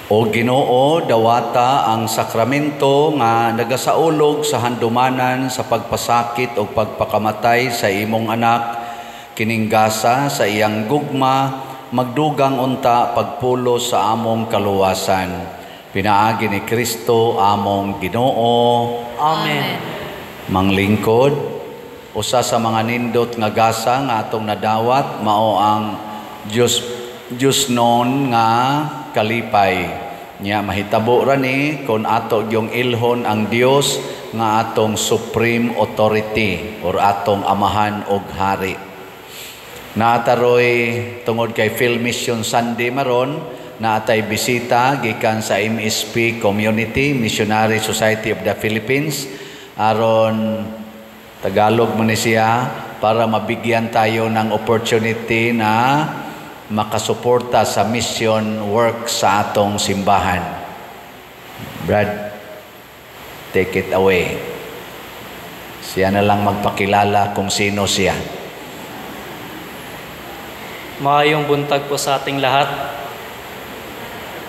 O Ginoo, dawata ang sakramento nga nagasaulog sa handumanan sa pagpasakit o pagpakamatay sa imong anak, kining gasa sa iyang gugma, magdugang unta pagpulos sa among kaluwasan. Pinaagi ni Kristo among Ginoo. Amen. Manglingkod, usa sa mga nindot nga gasa nga atong nadawat mao ang Diyos non nga kalipay. Nya mahitabo ra ni kon ato gyung ilhon ang Dios nga atong supreme authority or atong amahan og hari. Naataroy tungod kay Phil Mission Sunday maron, naatay bisita gikan sa MSP Community Missionary Society of the Philippines, aron Tagalog man ni siya, para mabigyan tayo ng opportunity na makasuporta sa mission work sa atong simbahan. Brad, take it away. Siya na lang magpakilala kung sino siya. Maayong buntag po sa ating lahat.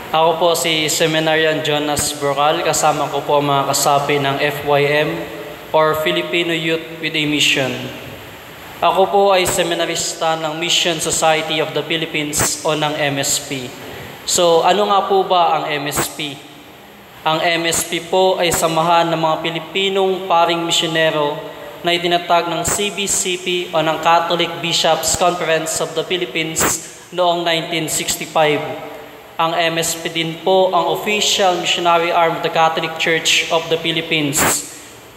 Ako po si Seminarian Jonas Brocal, kasama ko po ang mga kasapi ng FYM or Filipino Youth with a Mission. Ako po ay seminarista ng Mission Society of the Philippines o ng MSP. So ano nga po ba ang MSP? Ang MSP po ay samahan ng mga Pilipinong paring misyonero na itinatag ng CBCP o ng Catholic Bishops Conference of the Philippines noong 1965. Ang MSP din po ang official missionary arm of the Catholic Church of the Philippines.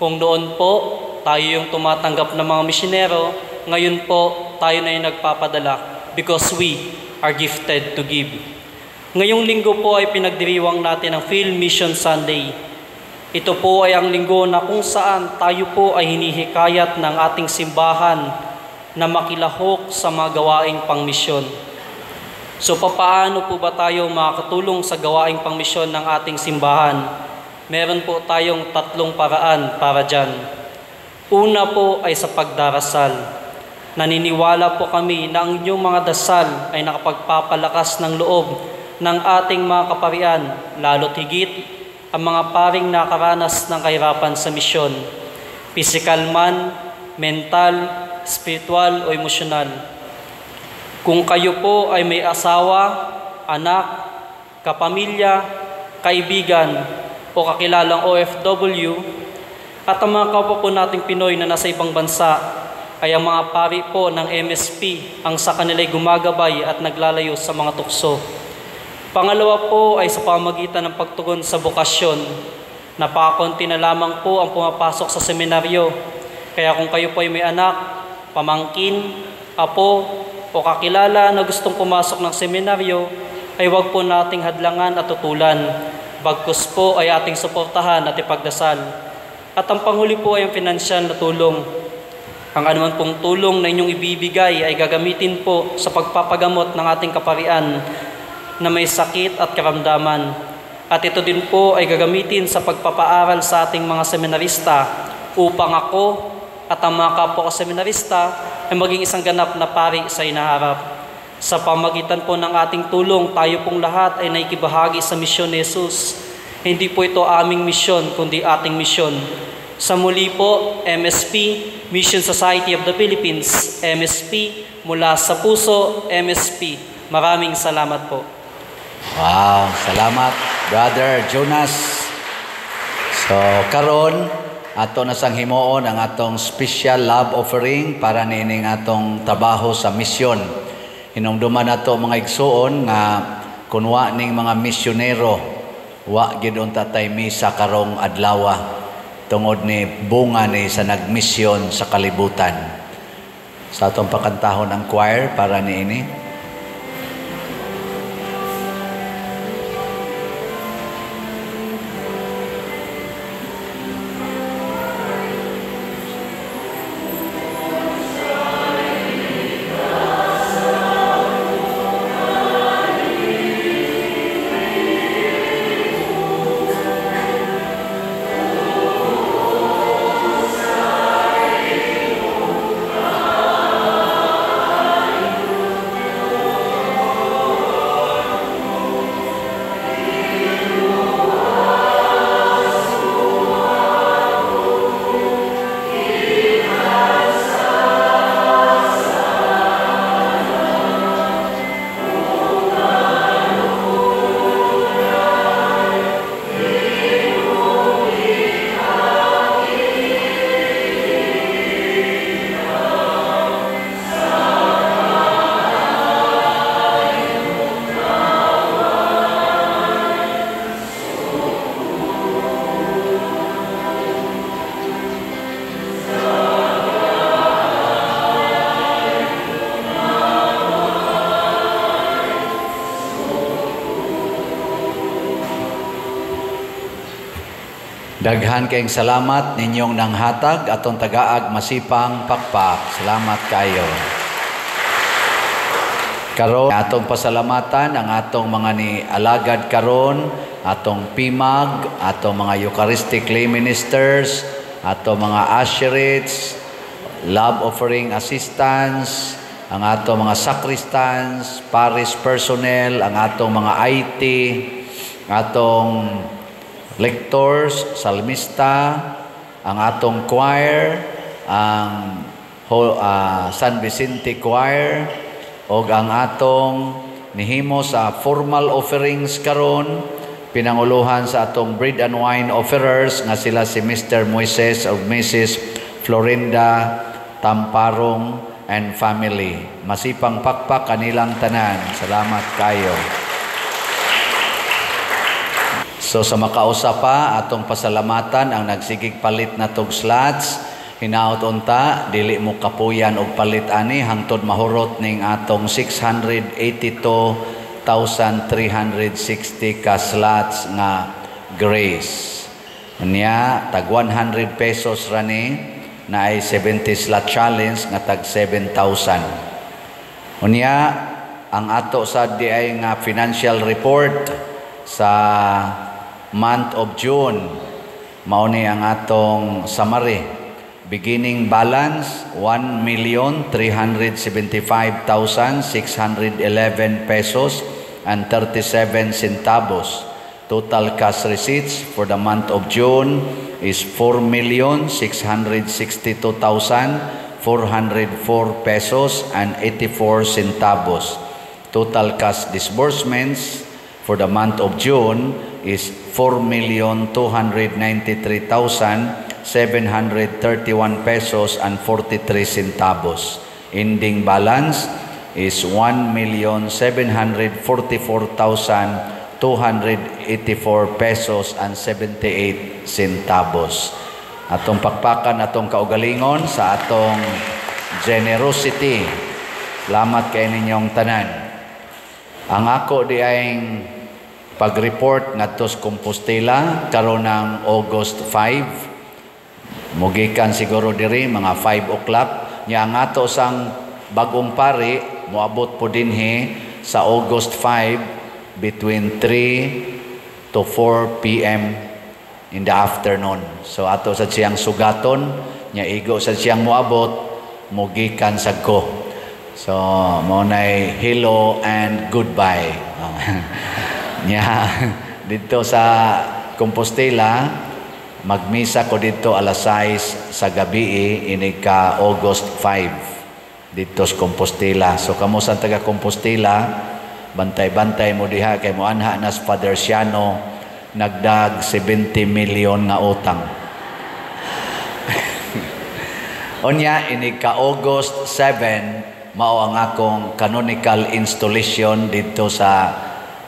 Kung noon po, tayo yung tumatanggap ng mga misyonero, ngayon po, tayo na yung nagpapadala because we are gifted to give. Ngayong linggo po ay pinagdiriwang natin ang Phil Mission Sunday. Ito po ay ang linggo na kung saan tayo po ay hinihikayat ng ating simbahan na makilahok sa mga gawaing pangmisyon. So papaano po ba tayo makakatulong sa gawaing pangmisyon ng ating simbahan? Meron po tayong tatlong paraan para dyan. Una po ay sa pagdarasal. Naniniwala po kami na ang inyong mga dasal ay nakapagpapalakas ng loob ng ating mga kaparian, lalo't higit ang mga paring nakaranas ng kahirapan sa misyon, pisikal man, mental, spiritual o emosyonal. Kung kayo po ay may asawa, anak, kapamilya, kaibigan o kakilalang OFW, at ang mga kapwa po nating Pinoy na nasa ibang bansa, ay ang mga pari po ng MSP ang sa kanila'y gumagabay at naglalayo sa mga tukso. Pangalawa po ay sa pamamagitan ng pagtugon sa bokasyon. Napakakonti na lamang po ang pumapasok sa seminaryo. Kaya kung kayo po ay may anak, pamangkin, apo, o kakilala na gustong pumasok ng seminaryo, ay huwag po nating hadlangan at tutulan. Bagkus po ay ating suportahan at ipagdasal. At ang panghuli po ay ang pinansyal na tulong. Ang anuman pong tulong na inyong ibibigay ay gagamitin po sa pagpapagamot ng ating kaparian na may sakit at karamdaman. At ito din po ay gagamitin sa pagpapaaral sa ating mga seminarista upang ako at ang mga kapwa ko seminarista ay maging isang ganap na pari sa inaharap. Sa pamagitan po ng ating tulong, tayo pong lahat ay naikibahagi sa misyon ni Jesus. Hindi po ito aming misyon, kundi ating misyon. Sa muli po, MSP, Mission Society of the Philippines, MSP, mula sa puso, MSP. Maraming salamat po. Wow, salamat, Brother Jonas. So, karon ato na sang himuon ang atong special love offering para niining atong trabaho sa misyon. Hinumduman nato mga igsuon nga kunwa ning mga misyonero, wa gid unta tay misa karong adlawa tungod ni bunga ni sa nagmisyon sa kalibutan. Sa atong pakantahon ang choir para niini. Daghan kayong salamat ninyong nanghatag atong tagaag masipang pakpak. Salamat kayo. Karon atong pasalamatan ang atong mga ni alagad karon, atong PIMAG, atong mga Eucharistic lay ministers, atong mga usherates, love offering assistants, ang atong mga sacristans, parish personnel, ang atong mga IT, atong lectors, salmista, ang atong choir, ang San Vicente Choir, og ang atong nihimo sa formal offerings karon, pinanguluhan sa atong bread and wine offerers nga sila si Mr. Moises ug Mrs. Florinda Tamparong and family. Masipang pakpak kanilang tanan. Salamat kayo. So sa makausa pa, atong pasalamatan ang nagsigig palit na tog slots. Hinaot unta, dili mo kapuyan og palit ani hangtod mahurot ning atong 682,360 ka slots nga grace. Unya, tag 100 pesos rani na ay 70 slot challenge nga tag 7,000. Unya, ang ato sa di ay nga financial report sa month of June, mao ni ang atong summary. Beginning balance 1,375,611 pesos and 37 centavos. Total cash receipts for the month of June is 4,662,404 pesos and 84 centavos. Total cash disbursements for the month of June is 4,293,731 pesos and 43 centavos. Ending balance is 1,744,284 pesos and 78 centavos. Atong pakpakan atong kaugalingon sa atong generosity. Salamat kay ninyong tanan. Ang ako di ay pag-report ngadto sa Compostela karon ng August 5. Mugikan siguro diri mga 5 o'clock. Nya ang ato sang bagong pari moabot po dinhi sa August 5 between 3 to 4 p.m. in the afternoon. So ato sa siyang sugaton, nya igo sa siyang moabot, mugikan sa ko. So mo nay hello and goodbye. Nya dito sa Compostela magmisa ko dito alas 6 sa gabi inig ka August 5 dito sa Compostela. So kamo sa taga Compostela, bantay-bantay mo diha kay moanha na sa Father Siano nagdag 70 million nga utang. Unya inig ka August 7 mao ang akong canonical installation dito sa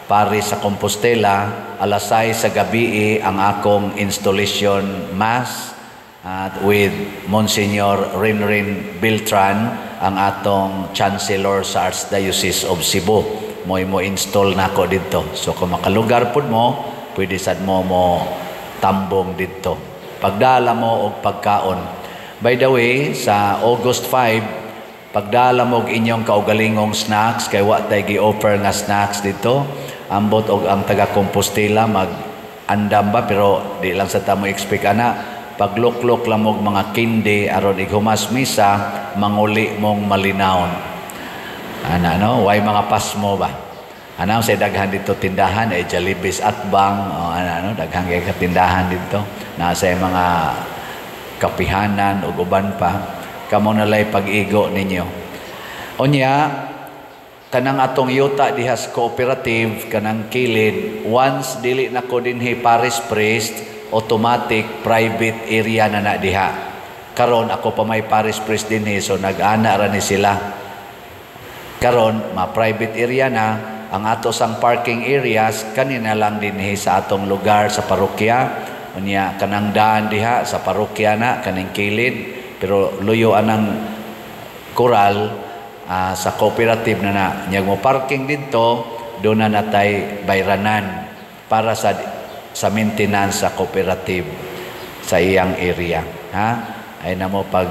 Paris sa Compostela. Alas 6 sa gabi ang akong installation mass at with Monsignor Rinrin Beltran, ang atong Chancellor sa Archdiocese of Cebu. Mo'y mo install nako dito. So kung makalugar pud mo, pwede sad mo mo tambong dito. Pagdala mo og pagkaon. By the way, sa August 5, pagdala mo og inyong kaugalingong snacks, kay wa tay gi-offer nga snacks dito. Ambot og ang taga Compostela mag-andam ba, pero di lang sa tamo expect ana. Pagluklok lang og mga kindi aron ighumas misa, manguli mong malinawon. Ana no, way mga pasmo ba? Ana sa daghan dito tindahan ay Jollibee's Atbang, o ana no, daghan kay katindahan dito. Naa sa mga kapihanan ug uban pa. Kamo nalay pag-igo ninyo. Unya kanang atong yuta diha sa cooperative kanang kilid, once dili na ko dinhi parish priest, automatic private area na na diha. Karon ako pa may parish priest dinhi, so nag-ana ra ni sila. Karon ma private area na ang ato sang parking areas kanina lang dinhi sa atong lugar sa parokya. Unya kanang daan diha sa parokya na kaning kilid, pero luyo anang koral sa cooperative na na. Nya mo parking didto, do na natay bayranan para sa maintenance sa cooperative. Sa iyang area, ha? Ay na mo pag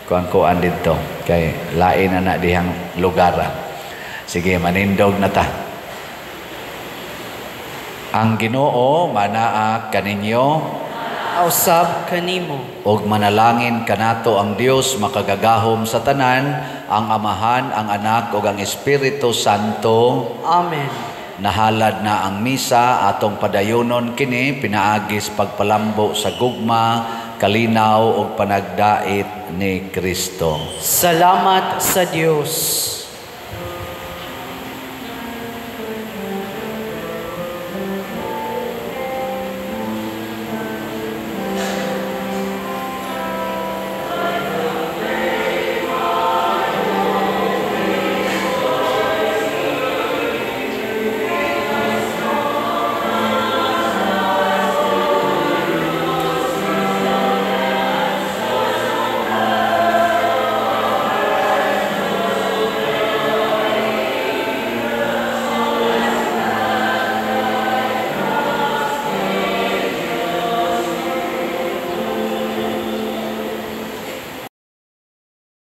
kuan-kuan didto kay lain na na dihang lugar. Sige, manindog na ta. Ang Ginoo manaa kaninyo. Usab kanimo. Ug manalangin kanato ang Dios makagagahom sa tanan, ang Amahan, ang Anak ug ang Espiritu Santo. Amen. Nahalad na ang misa, atong padayonon kini pinaagis pagpalambo sa gugma, kalinaw ug panagdait ni Kristo. Salamat sa Dios.